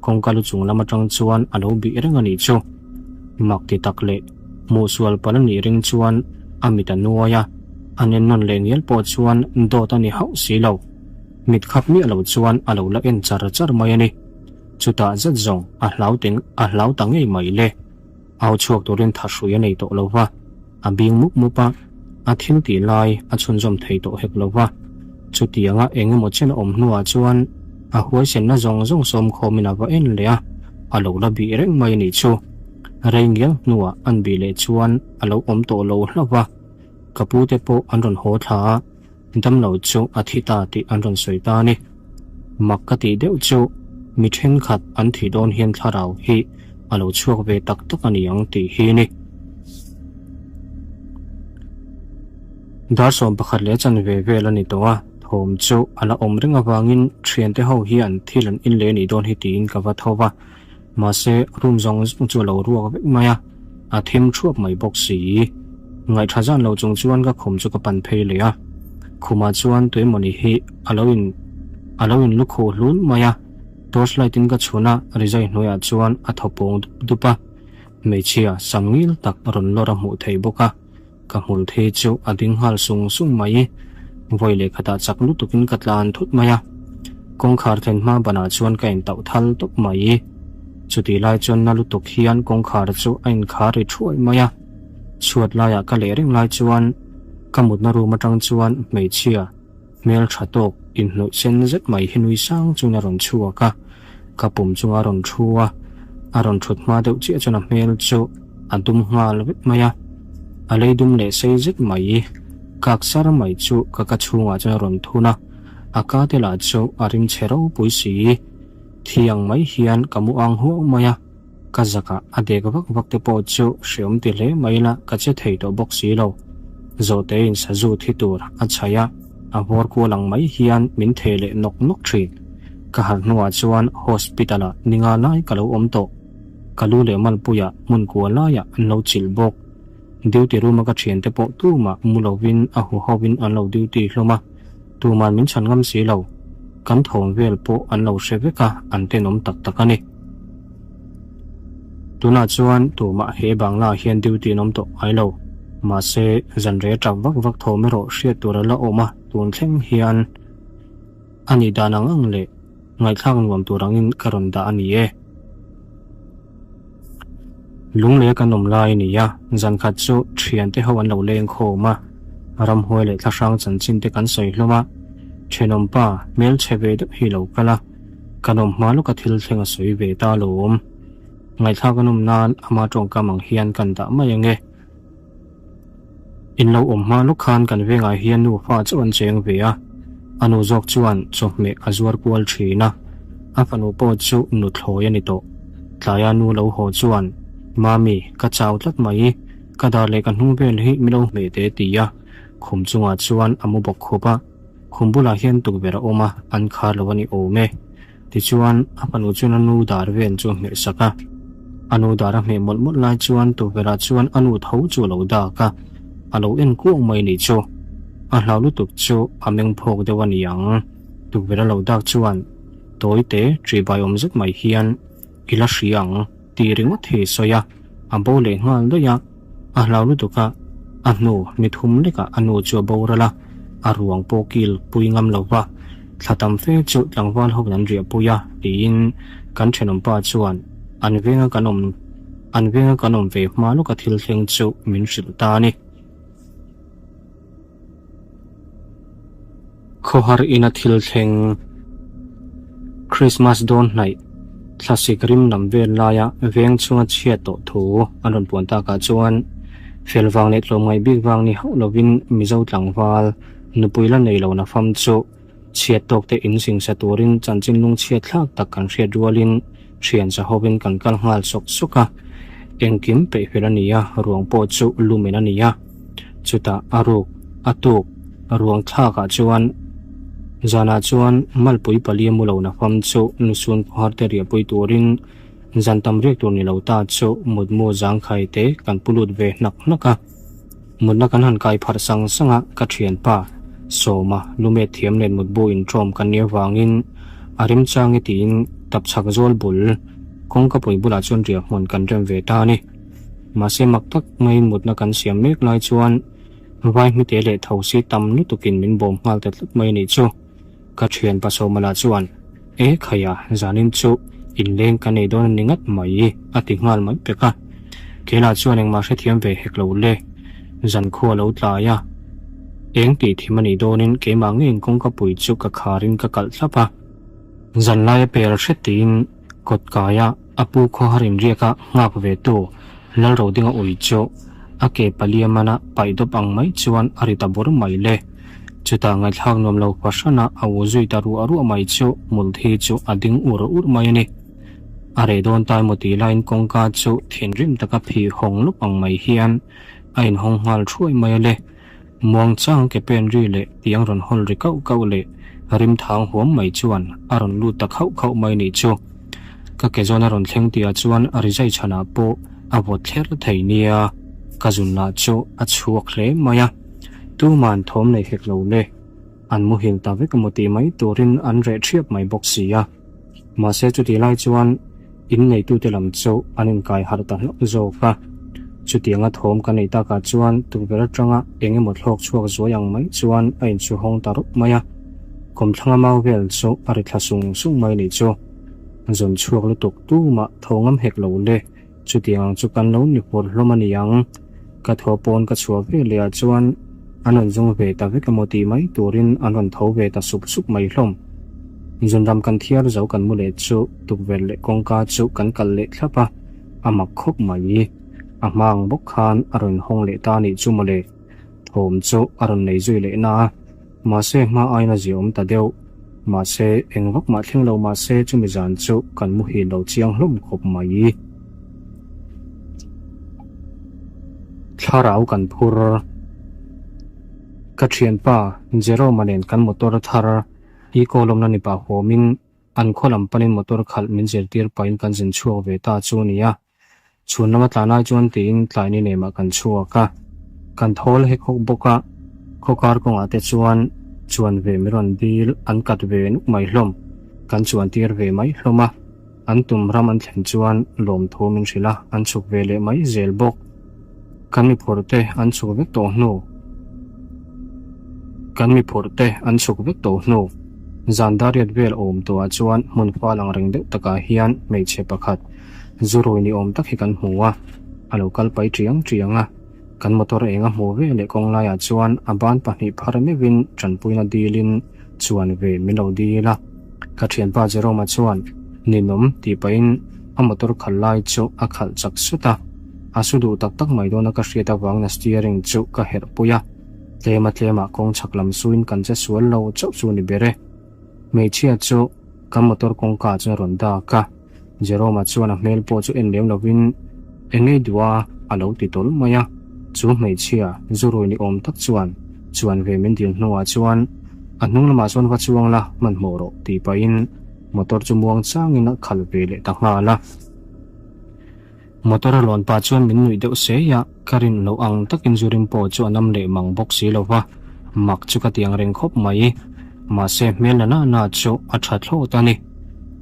Kawngka lu chung lam atang chuan a lo bih reng a nih chu. Mak ti tak leh hmuh sual palh a nih ring chuan a mit a nuai a, a nen nawn leh ngial pawh chuan dawt a ni hauh si lo. Mit khap miah lo chuan a lo la en char char mai a ni. Chutah zet zawng a hlau teng a hlau ta ngei mai le. Au chhuak turin thahrui a nei tawh lo va, a bing mup mup a, a thil tih lai a chhunzawm thei tawh hek lo va. Chutianga eng emaw chen a awm hnuah chuan a huaisenna zawng zawng sawmkhawmin a va en leh a, a lo la bih reng mai a nih chu. Rei ngial hnuah an bih leh chuan a lo awm tawh lo hlauh va, ka pute pawh an rawn haw thla a, Damlo chu a thi ta tih an rawn sawi ta a ni. Mak ka tih deuh chu mi thenkhat an thih dawn hian thlarau hi a lo chhuak ve tak tak a ni ang tih hi a ni. Dar 11 leh chanve vel a ni tawh a, thawm chu a la awm reng avangin thiante ho hian thil an in leh nih dawn hi tiin ka va tho va. Mahse, room zawng zawng chu a lo ruak vek mai a, a thim thuap mai bawk si. Ngaihṭha zan lo chung chuan ka khum chu ka pan phei leh a, khumah chuan tuemawni hi a lo in a lo in lukhuh hlun mai a, torch light in ka chhun a, rizai hnuaiah chuan a thaw pawng dup dup a, hmeichhia sam ngil tak rawn lawr a hmuh theih bawk a, ka hmul the chu a ding nghal sung sung mai. Vawi leh khatah chak lutukin ka tlan thut mai a, kawngkhar thlen hma banah chuan ka intauh thal tawp mai. Chutih lai chuan na lutuk hian kawngkhar chu a inkhar ri thuai mai a, chhuat laiah ka leh reng lai chuan ka mutna room atang chuan hmeichhia hmel tha tawk inhnawih sen zet mai hi nui sang chuan a rawn chhuak a, ka pum chunga a rawn thu a, a rawn thut hma deuh chiah chuan a hmel chu a dum nghal vek mai a, a lei dum leh sei zet mai kak sar mai chu ka ka chhungah chuan a rawn thun a, a ka te lah chu a rim chhe ropui si. Thiang mai hian ka mu ang huau mai a, ka zakah a dek vak vak te pawh chu hreawm ti hle mai la ka che thei tawh bawk si lo. Zawhtein sazu thi tur a chhaih a, a vawr kual ang mai hian min theh leh nawk nawk thin. Ka harh hnuah chuan hospital ah ni nga lai ka lo awm tawh. Ka lu leh malpuiah hmun kua laiah an lo chilh bawk. Duty room a ka thiante pawh tumah mu lovin a huhovin an lo duty hlawm a. Tuman min chhan ngam si lo. Kan thawm vel pawh an lo hre vek a, an tenawm tak tak a ni. Tunah chuan tumah he Bangla hian duty an awm tawh ngai lo. Mahse, zan rei tap vak vak thawm erawh hriat tur a la awm a, tun thleng hian a nih dan ang ang leh ngaihthlak nuam tur angin ka rawn dah a ni e. Lunglei kan awm lai a ni a, zan khat chu thiante ho an lo leng khawm a, ramhuai leh thlahrang chanchin te kan sawi hlawm a, thenawmpa hmelchhe ve deuh hi lo kal a, kan awm hma lawka thil thleng a sawi ve ta alawm. Ngaihthlak a nawm nan ama tawngkam ang hian kan dah mai ang e. In lo awm hma lawk khan kan vengah hian nufa chauh an cheng ve a, a nu zawk chuan chawhmeh a zuar kual thin a, a fanu pawh chu nuthlawi a ni tawh. Tlaia nu lo haw chuan, Mami, ka chau tlat mai, ka dar leh ka hnung vel hi mi lo hmeh teh ti a, khum chungah chuan a mu bawk khup a. Khum bulah hian tukverh a awm a, an khar lo a ni awm e. Tichuan, a fanu chuan a nu dar vel chu a hmeh sak a. A nu dar a hmeh mawlh mawlh lai chuan tukverhah chuan a nu tho chu a lo dak a, a lo en kuang mai ni chu. A hlau lutuk chu a meng phawk deuh a ni ang. Tukverh a lo dak chuan tawi te ṭihbai awm zet mai hian i la hria ang tih ringawt hi sawi a, a bo leh nghal daih a. A hlau lutuk a, a hnu ni thum lekah a nu chu a boral a, a ruang pawh kil pui ngam lo va, thla tam fe chu tlangval ho an riah pui a tiin kan thenawmpa chuan an venga kan awm an venga kan awm ve hma lawka thil thleng chu min hrilh ta a ni. Khawhar ina thil thleng Krismas dawn hnaih thlasik rim lam vel laia veng chhunga chhiat tawh thu an rawn puan takah chuan fel vang leh tlawmngaih bik vang ni hauh lovin Mizo tlangval nupui la nei lo na fam chu chhiat tawk te in singsa turin chanchin lungchhiat thlak tak kan hriat rualin thian za hovin kan kal nghal sawk sawk a. Engkim peih fel a ni a, ruang pawh chu lumen a ni a. Chutah a ruk, a tuk, ruang thlakah chuan zanah chuan malpui pali a mu lo na fam chu nusun khawhar te riahpui turin zan tam riak tur ni lo ta chu mutmu zangkhai te kan pu lut ve hnak hnak a. Mutna kan han kai pharh sang sang a, ka thianpa, Sawma, lumet thiam nen mutbu inṭawm kan nih avangin a remchang e tiin tapchhak zawl bul kawngka pui bulah chuan riahhmun kan rem ve ta a ni. Mahse mak tak maiin mutna kan siam mek lai chuan vai hmite leh thosi tam lutukin min bawm nghal ta tlat mai a nih chu. Ka thian Pasawma lah chuan, E khaia, zanin chu inleng ka nei dawn a ni ngat mai, a ti nghal mai pek a. Kei lah chuan engmah hrethiam ve hek lo le. Zankhua lo tlai a, eng tih thim a nih dawnin keimah ngeiin kawngka pui chu ka kharin ka kalh thlap a. Zanlaia pel hret tiin kawt kaia a pu khawhar inriak a nghak ve tu Lalrodinga ui chu a ke palia mana paih dawp ang mai chuan a ri ta bur mai le. Chutah ngaihthlak nuam lo fahran a a u zui ta ruah ruah mai chu Multhi chu a ding ur ur mai a ni. A reh dawn ta emaw tih laiin kawngka chu thinrim taka phih hawng lup ang mai hian a inhawng nghal thuai mai a le. Muangchang ke pen ri leh tiang rawn hawl ri kauh kauh leh rim thang huam mai chuan a rawn lut ta khauh khauh mai nih chu. Ka ke zawn a rawn thleng tihah chuan a rizai chhanah pawh a vawt thler thei nia, ka zun lah chu a chhuak hle mai a. Tuman thawm nei hek lo le, an muhil ta vek emaw tih mai turin an reh thiap mai bawk si a. Mahse chutih lai chuan in neitute lam chu an inkai harh ta hlauh zawk a. Chutianga thawm ka neih takah chuan tukverh atanga eng emaw thlawk chhuak zuai ang mai chuan a inchhuhawng ta rup mai a. Kawmthlanga mau vel chu a ri thla sung sung mai nih chu. Zawn chhuak lutuk tumah tho ngam hek lo le, chutiang ang chu kan lo ni hur hlawm a ni ang. Ka thaw pawn ka chhuah ve leh ah chuan an rawn zung ve ta vek emaw tih mai turin an rawn tho ve ta sup sup mai hlawm. Zunram kan thiar zo kan mu leh chu tukverh leh kawngka chu kan kalh leh thlap a, a mak khawp mai. A hma ang bawk khan a rawn hawng leh ta anih chu mawle. Thawm chu a rawn nei zui leh na a, mahse hma aiin a ziaawm ta deuh. Mahse eng vak mah thleng lo mahse chumi zan chu kan muhil lo chiang hlawm khawp mai. Thlarau kan phur. Ka thianpa Jerome-a nen kan motor thar hi kawlawmna ni pah huamin an khaw lam panin motor khalh min zirtir pahin kan zin chhuak ve ta chu a ni a. Chhun lama tlan lai chuan tiin tlai ni nemah kan chhuak a, kan thawl hek hawk bawk a, khawkar kawngah te chuan chuan ve mi rawn dil an kat ve nuk mai hlawm, kan chuan tir ve mai hlawm a, an tum ram an thlen chuan lawmthu min hrilh a, an chhuk ve leh mai zel bawk. Kan mi phurh te an chhuk vek tawh hnu. Kan mi phurh te an chhuk vek tawh hnu. Zan dariat vel awm tawhah chuan hmun fal ang reng deuh takah hian hmeichhe pakhat Zu rui ni awm tak hi kan hmu a, a lo kal pai tiang tiang a. Kan motor eng a hmuh ve leh kawng laiah chuan a ban pahnih phar meuhin tanpuina dilin chuan ve min lo dil a. Ka thianpa Jerome-a chuan ninawm tih pahin a motor khalh lai chu a khalh chak sut a. A su duh tak tak mai dawna ka hriat avangin a steering chu ka herh pui a. Tlema tlemah kawng chhak lam suin kan che sual lo chauh chu ni ber e. Hmeichhia chu kan motor kawngka chuan a rawn dak a. Jerome-a chuan a hmel pawh chu en lem lovin, Eng ngei duh a? a lo ti tawl mai a. Chu hmeichhia zu rui ni awm tak chuan chuan ve min dil hnuah chuan a hnung lamah chuan va chuang la hmanhmawh rawh tih pahin motor chu muang changin a khalh ve leh ta nghal a. Motor a lawn pah chuan min nuih deuh sei a, ka rin loh ang takin zu rim pawh chu a nam leh mang bawk si lo va, mak chu ka ti ang reng khawp mai. Mahse hmel la na na chu a tha thlawt a ni.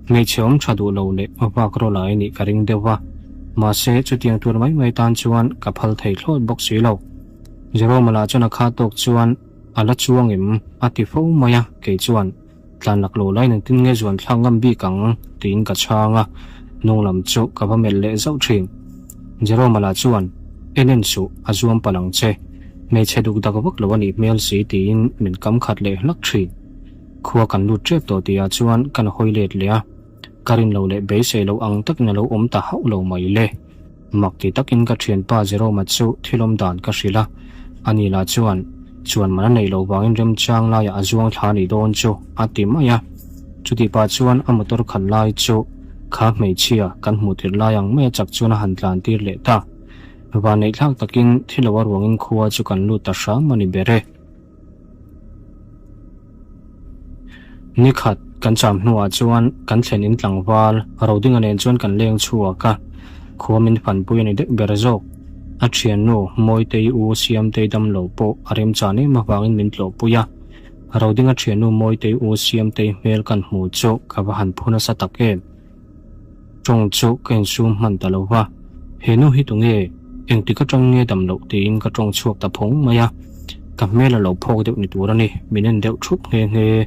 Hmeichhe awm tha duh lo leh vak rawh lai nih ka ring deuh va, mahse chutiang tur mai mai tan chuan ka phal thei thlawt bawk si lo. Jerome-a lah chuan a kha tawk chuan a la chuang em a ti fo mai a, kei chuan Tlan lak lo laiin engtin nge zuan thlak ngam bik ang? tiin ka chhang a, hnung lam chu ka va melh leh zauh thin. Jerome-a lah chuan, En en suh, a zuam palh ang che. Hmeichhe duk dak vak lo a nih hmel si tiin min kam khat leh hlak thin. Khua kan lut tep tawh tihah chuan kan hawi let leh a, ka rin lo leh beisei lo ang takin a lo awm ta hauh lo mai le. Mak ti takin ka thianpa Jerome-a chu thil awm dan ka hrilh a, ani lah chuan, Chuan man a neih loh vangin remchang laiah a zuang thla a nih dawn chu, a ti mai a. Chutih pah chuan a motor khat lai chu kha hmeichhia kan hmuh tirh lai ang maia chak chuan a han tlan tir leh ta. Vanneih thlak takin thi lo a ruangin khua chu kan lut ta hram a ni ber e. Nikhat kan cham hnuah chuan kan thlen in tlangval Rodinga nen chuan kan leng chhuak a, khua min fanpui a ni deuh ber zawk. A thiannu Mawitei u Siamtei damlo pawh a remchan em avangin min tlawhpui a, Rodinga thiannu Mawitei u Siamtei hmel kan hmu chu ka va han phu nasa tak em. Tawng chu ka insum hman ta lo va, He nu hi tunge? Engtik atang nge dam loh? tiin ka tawng chhuak ta phawng mai a. Ka hmel a lo phawk deuh ni tur a ni, min en deuh thup nghe nghe.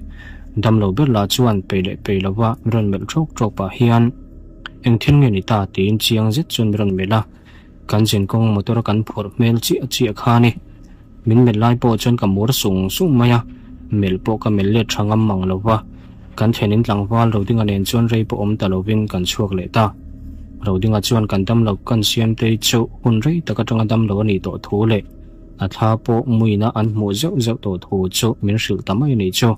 Dam lo ber lah chuan pei leh pei lo va min rawn melh ṭawk ṭawk pah hian, Eng thil nge ni ta? tiin chiang zet chuan min rawn melh a. Kan zin kawng motor a kan phurh hmel chiah chiah kha a ni. Min melh lai pawh chuan ka mur sung sung mai a, melh pawh ka melh let tha ngam mang lo va. Kan thlenin tlangval Rodinga nen chuan rei pawh awm ta lovin kan chhuak leh ta. Rodinga chuan kan damlo kan Siamtei chu hun rei tak atanga damlo a nih tawh thu leh a thla pawh muina an hmuh zeuh zeuh tawh thu chu min hrilh ta mai a nih chu.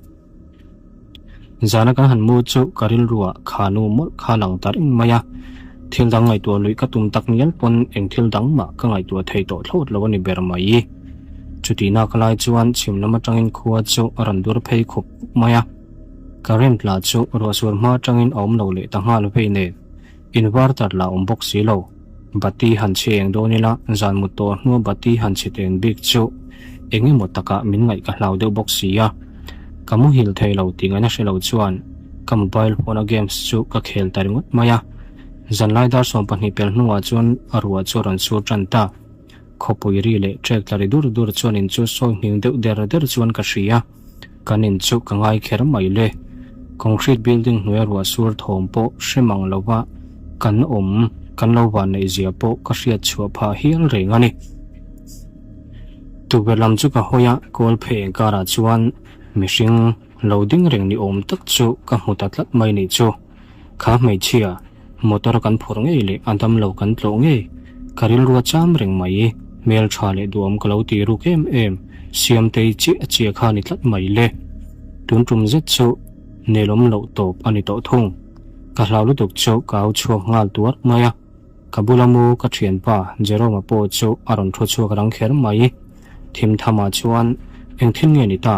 Zana kan han mu chu ka rilruah kha nu mawlh kha lang ta reng mai a, thil dang ngaihtuah luih ka tum tak ngial pawn eng thil dang mah ka ngaihtuah thei tawh thlawt lo a ni ber mai. Chutihna ka lai chuan chhim lam atangin khua chu a rawn dur phei khup mai a, current lah chu ruahsur hma atangin a awm lo leh ta nghal vei nen inverter lah awm bawk si lo. Bati han chhi eng dawn ila zan mut tawh hnua bati han chhi teng bik chu eng emaw takah min ngaih ka hlau deuh bawk si a. Ka muhil thei lo tih ngaihna hre lo chuan ka mobile phone a games chu ka khel ta ringawt mai a. Zanlai dar 12 pel hnuah chuan a ruah chu a rawn sur tan ta. Khawpui ri leh trek tla ri dur dur chuan in chu sawi hning deuh der der chuan ka hria. Kan in chu ka ngai kher mai le. Concrete building hnuaia ruah sur thawm pawh hre mang lova kan awm kan lo van neih zia pawh ka hriat chhuah phah hial reng a ni. Tukverh lam chu ka hawi a, kawl phei engkarah chuan mihring lo ding reng ni awm tak chu ka hmu ta tlat mai nih chu. Kha hmeichhia, motor kan phurh ngei leh a damlo kan tlawh ngei, ka rilrua cham reng mai, hmel tha leh duhawm ka lo ti ruk em em, Siamtei chiah chiah kha ni tlat mai le. Tun tum zet chu nelawm loh tawp a ni tawh thung. Ka hlau lutuk chu ka au chhuak nghal tuar mai a. Ka bula mu ka thianpa Jerome-a pawh chu a rawn thu chhuak rang kher mai. Thim thamah chuan, Eng thil nge ni ta?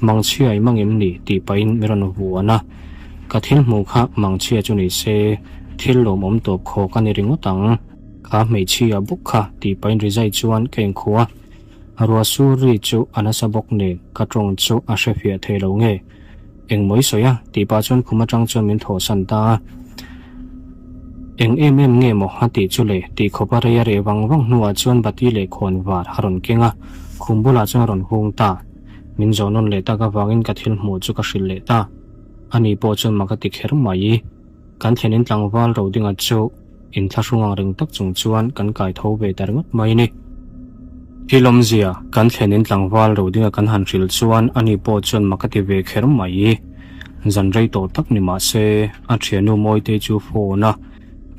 Mangchhia i mang em ni? tih pahin min rawn vuan a. Ka thil hmuh kha mangchhia chu ni se, thil lawmawm tawp khawk a ni ringawt ang. Kha hmeichhia bawk kha tih pahin rizai chuan ka inkhuh a. Ruah sur ri chu a nasa bawk nen ka tawng chu a hrefiah thei lo nge. Eng mawi sawi a? tih pah chuan khum atang chuan min thawhsan ta a. Eng em em nge maw a tih chu le? tih khawp a rei a reh vang vang hnuah chuan bati leh khawn var a rawn keng a, khum bulah chuan a rawn hung ta. Min zawh nawn leh tak avangin ka thil hmuh chu ka hrilh leh ta. Ani pawh chuan mak a ti kher mai. Kan thlenin tlangval Rodinga chu inthlahrung ang reng tak chung chuan kan kai tho ve ta ringawt mai a ni. Thil awmzia kan thlenin tlangval Rodinga kan han hrilh chuan ani pawh chuan mak a ti ve kher mai. Zan rei tawh tak ni mah se a thiannu Mawitei chu phone a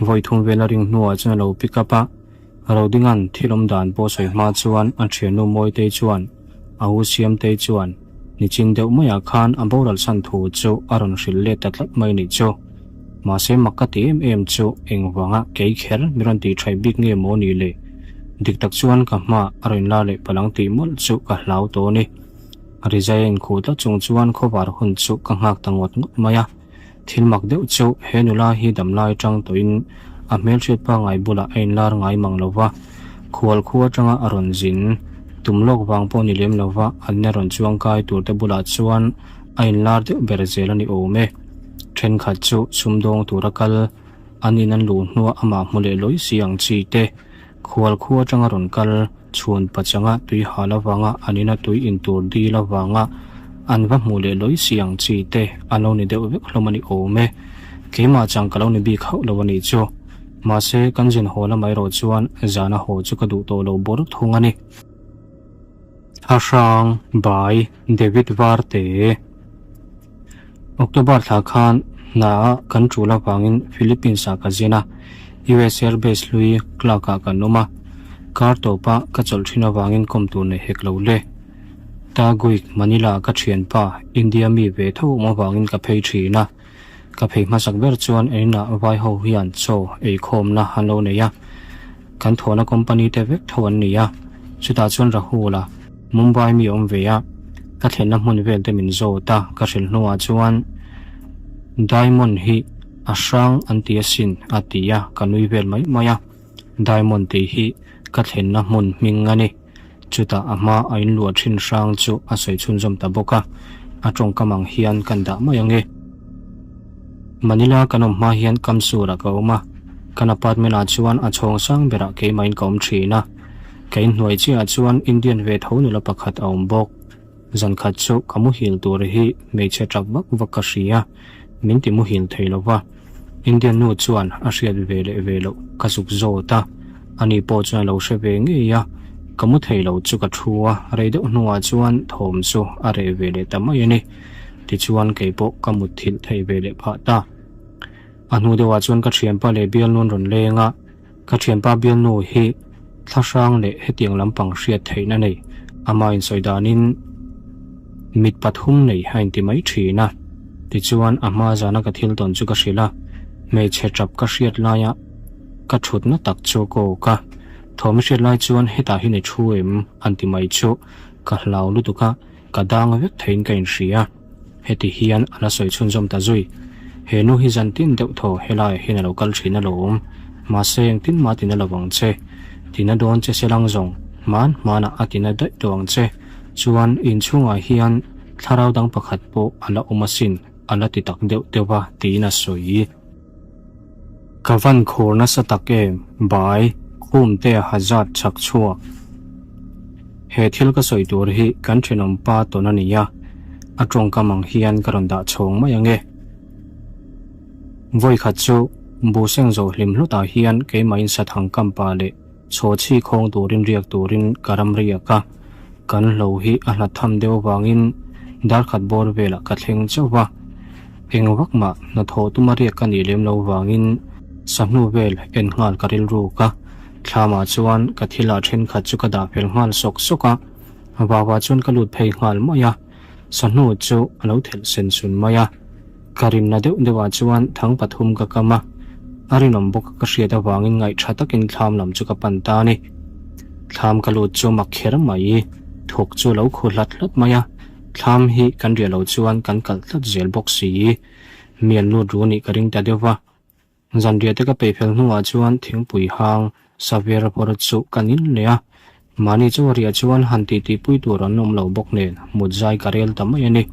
vawi thum vel a ring hnuah chuan a lo pick up a. Rodinga'n thil awm dan pawh sawi hma chuan a thiannu Mawitei chuan a u Siamtei chuan nichin deuh maiah khan a boral chhan thu chu a rawn hrilh let ta tlat mai nih chu. Mahse mak ka ti em em chu engvanga kei kher mi rawn tih thaih bik nge maw ni le? Dik tak chuan ka hma a rawn la leh palang tih mawlh chu ka hlau tawh a ni. Rizai a inkhuh tlat chung chuan khawvar hun chu ka nghak ta ngawt ngawt mai a. Thil mak deuh chu he nula hi damlai atang tawhin a hmelhriat pangngai bulah a inlar ngai mang lo va, khual khu atanga a rawn zin tum lawk vang pawh ni lem lo va an la rawn chuang kai tur te bulah chuan a inlar deuh ber zel a ni awm e. Thenkhat chu sumdawng tura kal an in an luh hnuah amah hmu leh lawi si ang chi te, khual khu atanga rawn kal chhun pachanga tui hal avanga an ina tui in tur dil avanga an va hmuh leh lawi si ang chi te an lo ni deuh vek hlawm a ni awm e. Keimah chang ka lo ni bik hauh lo a nih chu. Mahse, kan zin haw lamah erawh chuan zana haw chu ka duh tawh lo bawr thung a ni. Thlahrang Bai David Varte October thla khan hna ah kan tul avangin Philippines ah ka zin a, US Air Base hlui Clark ah kan awm a, kar tawp ah ka chawlh thin avangin kawm tur nei hek lo le. Taguig, Manila ah ka thianpa India mi ve tho awm avangin ka phei thin a, ka phei hmasak ber chuan an inah vai ho hian chaw eikhawmna an lo nei a, kan thawhna company te vek tho an ni a, chutah chuan Rahul-a Mumbai mi awm ve a, ka thlenna hmun vel te min zawt a, ka hrilh hnuah chuan Diamond hi a hrang an ti asin a ti a, ka nui vel mai mai a, Diamond tih hi ka thlenna hmun hming a ni. Chutah a hma a inluah thin hrang chu a sawi chhunzawm ta bawk a, a tawngkam ang hian kan dah mai ang e. Manila kan awm hma hian Kamsur-ah ka awm a, kan apartment-ah chuan a chhawng sang berah keimahin ka awm thin a. Ka inhnuai chiahah chuan Indian ve tho nula pakhat a awm bawk. Zan khat chu ka muhil tur hi hmeichhe tap vak vak ka hria, min ti muhil thei lo va. Indian nu chuan a hriat ve leh ve loh ka zuk zawt a, ani pawh chuan a lo hre ve ngei a, ka mu thei lo chu ka thu a, rei deuh hnuah chuan thawm chu a reh ve leh ta mai a ni. Tichuan kei pawh ka mutthilh thei ve leh phah ta. A hnu deuhah chuan ka thianpa leh bialnu an rawn leng a. Ka thianpa bialnu hi thlahrang leh hetiang lampang hriat theihna nei ama insawi danin mit pathum nei a inti mai thin a. Tichuan a hma zana ka thil tawn chu ka hrilh a, hmeichhe tap ka hriat laia ka thutna tak chu ka awk a. Thawm i hriat lai chuan hetah hi ni thu em an ti mai chu ka hlau lutuk a, ka dang vek theiin ka inhria. Heti hian a la sawi chhunzawm ta zui. He nu hi zan tin deuh thaw helaiah hian a lo kal thin alawm. Mahse engtin mah tina lo vang che. Tina dawn che se lang zawng. Hman hmanah a tina daih tawh ang che. Chuan inchhungah hian thlarau dang pakhat pawh a la awm asin a la ti tak deuh deuh a tiin a sawi. Ka van khur nasa tak em? Bai, Khumte a hazard chak chhuak. He thil ka sawi tur hi kan thenawm pa tawn a ni a, a tawngkam ang hian ka rawn dah chhawng mai ang e. Vawikhat chu Buseng zo hlim hlutah hian keimahin Sathang Kampa leh Chhawchhi khawng turin riak turin ka ram riak a, kan hlo hi a hlat tham deuh avangin darkhat bawr velah ka thleng chauh va. Eng vak mah hnathawh tuma riak ka nih lem lo vangin sahnu vel en nghal ka rilruk a, thlamah chuan ka thilah thenkhat chu ka dah fel nghal sawk sawk a, vauah chuan ka lut phei nghal mai a, sahnu chu a lo thelh sen sun mai a. Ka rinna deuh deuhah chuan thang pathum ka kam a, a rinawm bawk a ka hriat avangin ngaihṭha takin thlam lam chu ka pan ta a ni. Thlam ka lut chu mak kher mai, thawk chu a lo khu hlat hlat mai a, thlam hi kan riah loh chuan kan kalh tlat zel bawk si. Mi an lut ru nih ka ring ta deuh va. Zanriah te ka peih fel hnuah chuan thingpui hang Xavier pawr chu ka nin leh a, mahni chu a riah chuan han titihpui tur an awm lo bawk nen mut zai ka rel ta mai a ni.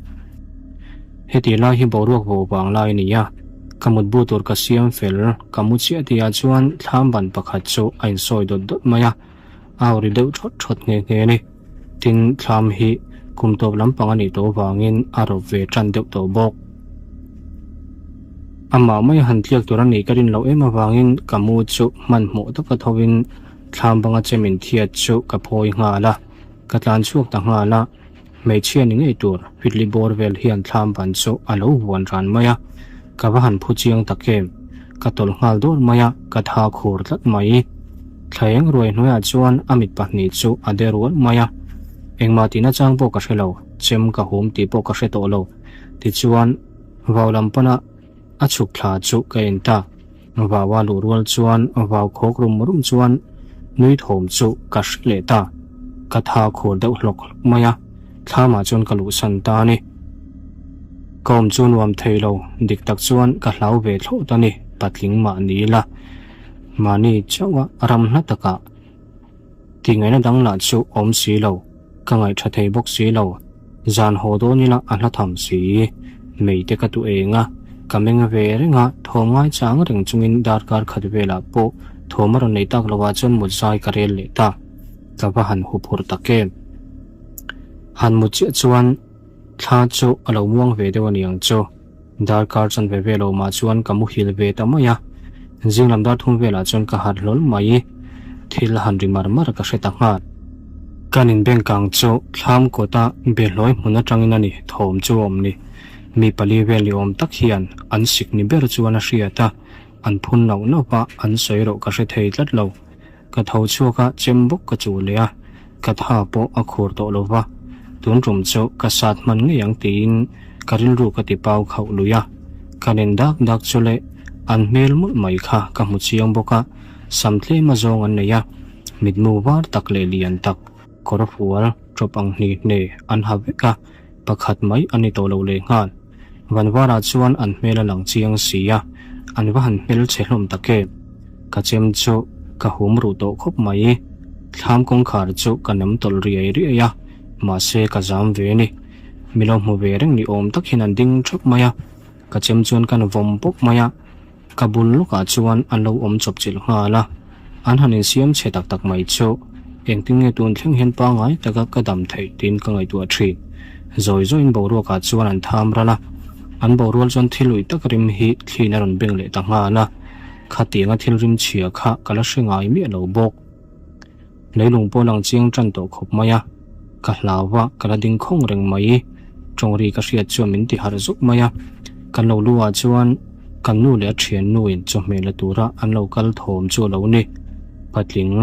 Heti lai hi boruak vo vang lai a ni a, ka mutbu tur ka siam fel ka mu chiah tihah chuan thlam ban pakhat chu a insawi dawt dawt mai a, a au ri deuh thawt thawt nghe nghe a ni. Tin, thlam hi kum tawp lampang a nih tawh avangin a rawp ve tan deuh tawh bawk. Amah mai han tliak tur a nih ka rin loh em avangin ka mu chu hmanhmawh taka thovin thlam banga chem inthiat chu ka phawi nghal a, ka tlan chhuak ta nghal a. Hmeichhia ni ngei tur Ridley bawr vel hian thlam ban chu a lo vuan ran mai a, ka va han phu chiang tak em? Ka tawlh nghal dawr mai a, ka tha khur tlat mai. Thlaeng ruai hnuaiah chuan a mit pahnih chu a de rual mai a, engmah tihna chang pawh ka hre lo, chem ka hum tih pawh ka hre tawh lo. Tichuan, vau lam pana. A chhuk thla chu ka en ta. Vau a luh rual chuan vau khawk rum rum chuan nui thawm chu ka hre leh ta. Ka tha khur deuh hlawk hlawk mai a, thlamah chuan ka luhsan ta a ni. Ka awm chu nuam thei lo, dik tak chuan ka hlau ve thlawt a ni, patling mah ni ila. Mahni chauha ram hla takah Tihngaihna dang lah chu awm si lo, ka ngaihṭha thei bawk si lo. Zan haw dawn ila a hla tham si. Mei te ka tu eng a, ka meng ve reng a, thawm ngai chang reng chungin darkar khat velah pawh thawm a rawn nei tak lovah chuan mut zai ka rel leh ta. Ka va han huphurh tak em. Han mut chiah chuan thla chu a lo muang ve deuh a niang chu. Darkar chan ve ve lo mah chuan ka muhil ve ta mai a, zing lam dar thum velah chuan ka harh hlawl mai. Thil han ri mar mar ka hre ta nghal. Kan inbeng kang chu thlam kawta behlawi hmun atangin a ni thawm chu a awm ni. Mi pali vel ni awm tak hian an sik ni ber chuan a hriat a, an phun nauh nauh a, an sawi rawh ka hre thei tlat lo. Ka tho chhuak a, chem bawk ka chuh leh a, ka tha pawh a khur tawh lo va, tun tum chu ka sat hman ngei ang tiin ka rilru ka ti pau khauh lui a, ka nen dak dak chu leh an hmel mawlh mai kha ka hmu chiang bawk a, sam tlem a zawng an nei a, mitmu var tak leh lian tak, kawr fual tawp ang hni hne an ha vek a, pakhat mai a ni tawh lo leh nghal. Vanvarah chuan an hmel a lang chiang si a, an va han hmel chhe hlawm tak em. Ka chem chu ka hum ruh tawh khawp mai. Thlam kawngkhar chu ka nam tawlh riai riai a, mahse ka zam ve a ni. Mi lo hmu ve reng ni awm tak hian an ding thap mai a, ka chem chuan kan vawm pawp mai a. Ka bul lawkah chuan an lo awm chawp chilh nghal a, an han insiam chhe tak tak mai chu engtin nge tun thleng hian pangngai taka ka dam theih tiin ka ngaihtuah thin. Zawi zawiin boruakah chuan an tham ral a, an borual chuan thil uih tak rim hi thliin a rawn beng leh ta nghal a, khatianga thil rim chhia kha ka la hre ngai miah lo bawk. Leilung pawh lang chiang tan tawh khawp mai a, ka hlau va, ka la ding khawng reng mai. Tawngri ka hriat chuan min ti harh zuk mai a, kan lo lu ah chuan kan nu leh a thiannu in chawhmeh la tura an lo kal thawm chu a lo ni. Patling,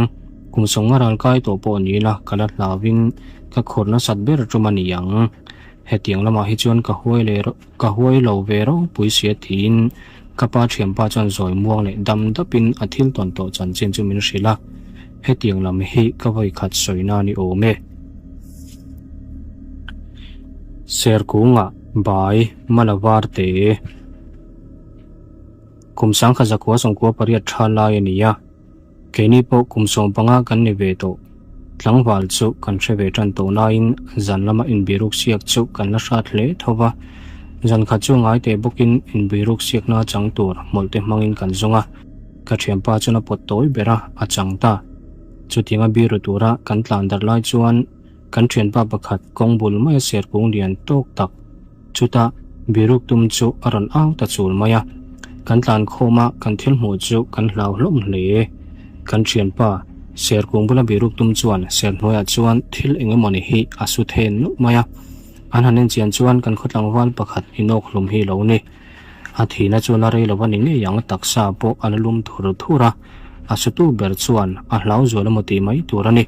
kum sawng nga ral kai tawh pawh ni ila ka la hlau in ka khur nasat ber tum a ni ang. Hetiang lamah hi chuan ka huai leh ka huai lo ve ropui sia tiin ka pa thianpa chuan zawi muang leh dam dapin a thil tawn tawh chanchin chu min hrilh a, hetiang lam hi ka vawi khat sawi na ni awm e. Serkungah bai Malabar te kum sangkhat zakua sawmkua pariat tha lai a ni a. Keini pawh kum 15 kan ni ve tawh. Tlangval chu kan hre ve tan tawh laiin zan lama inbiruk siak chu kan la hrat hle tho va. Zan khat chu ngai teh bawkin inbiruk siakna chang tur hmawlh te hmangin kan zawng a. Ka thianpa chuan a pawt tawi ber a, a chang ta. Chutianga biru tura kan tlan darh lai chuan kan thianpa pakhat kawng bul maia serkung lian tawk tak Chutah biruk tum chu a rawn au ta chul mai a, kan tlan khawm a, kan thil hmuh chu kan hlau hlawm hle. Kan thianpa Serkung bula biruk tum chuan ser hnuaiah chuan thil eng emawni hi a su then nawlh mai a, an han enchian chuan kan khaw tlangval pakhat inawk hlum hi lo ni. A thihna chuan a rei lo a ni ngei ang, taksa pawh a la lum thur thur a, a sutu ber chuan a hlau zual emaw tih mai tur a ni.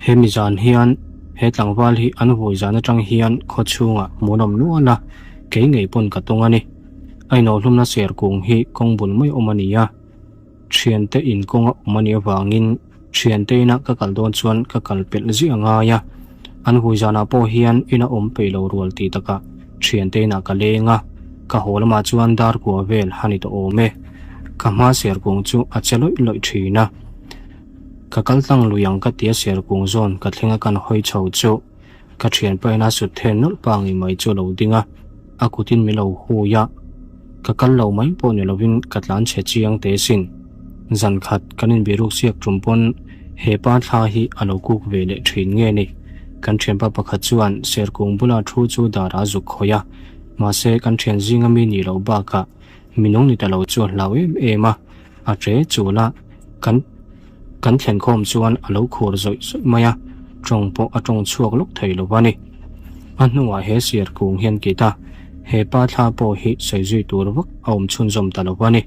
Hemi zan hian he tlangval hi an vawi zan atang hian khaw chhungah hmuhnawm nual a, kei ngei pawn ka tawng a ni. A inawhhlumna ser kung hi kawng bul mai awm a ni a, thiante in kawnga awm a nih avangin thiante ina ka kal dawn chuan ka kal pelh ziah a ngai a. An vawi zanah pawh hian ina awm peih lo rual tih takah thiante inah ka leng a, ka haw lamah chuan dar kua vel a ni tawh awm e. Ka hma ser kung chu a che lawih lawih thin a. Ka kal tlang lui ang ka tia Serkung zawn ka thleng a kan hawi chho chu ka thianpa in a sut then nawlh pa ngei mai chu a lo ding a, a kut in min lo hui a, ka kal lo mai pawh ni lovin ka tlan chhe chiang te sin. Zan khat kan inbiruk siak tum pawn he pa thla hi a lo kuk ve leh thin nge ni. Kan thianpa pakhat chuan Serkung bula thu chu dar a zuk khawih a, mahse kan thian zinga mi nih loh bakah minung ni ta lo chu a hlau em em a. A ṭe chul a, kan kan thlen khawm chuan a lo khur zawih zawih mai a, ṭawng pawh a ṭawng chhuak lawk thei lo a ni. A hnuah he siar kung hian kit a, he pa thla pawh hi sawi zui tur vak a awm chhunzawm ta lo a ni.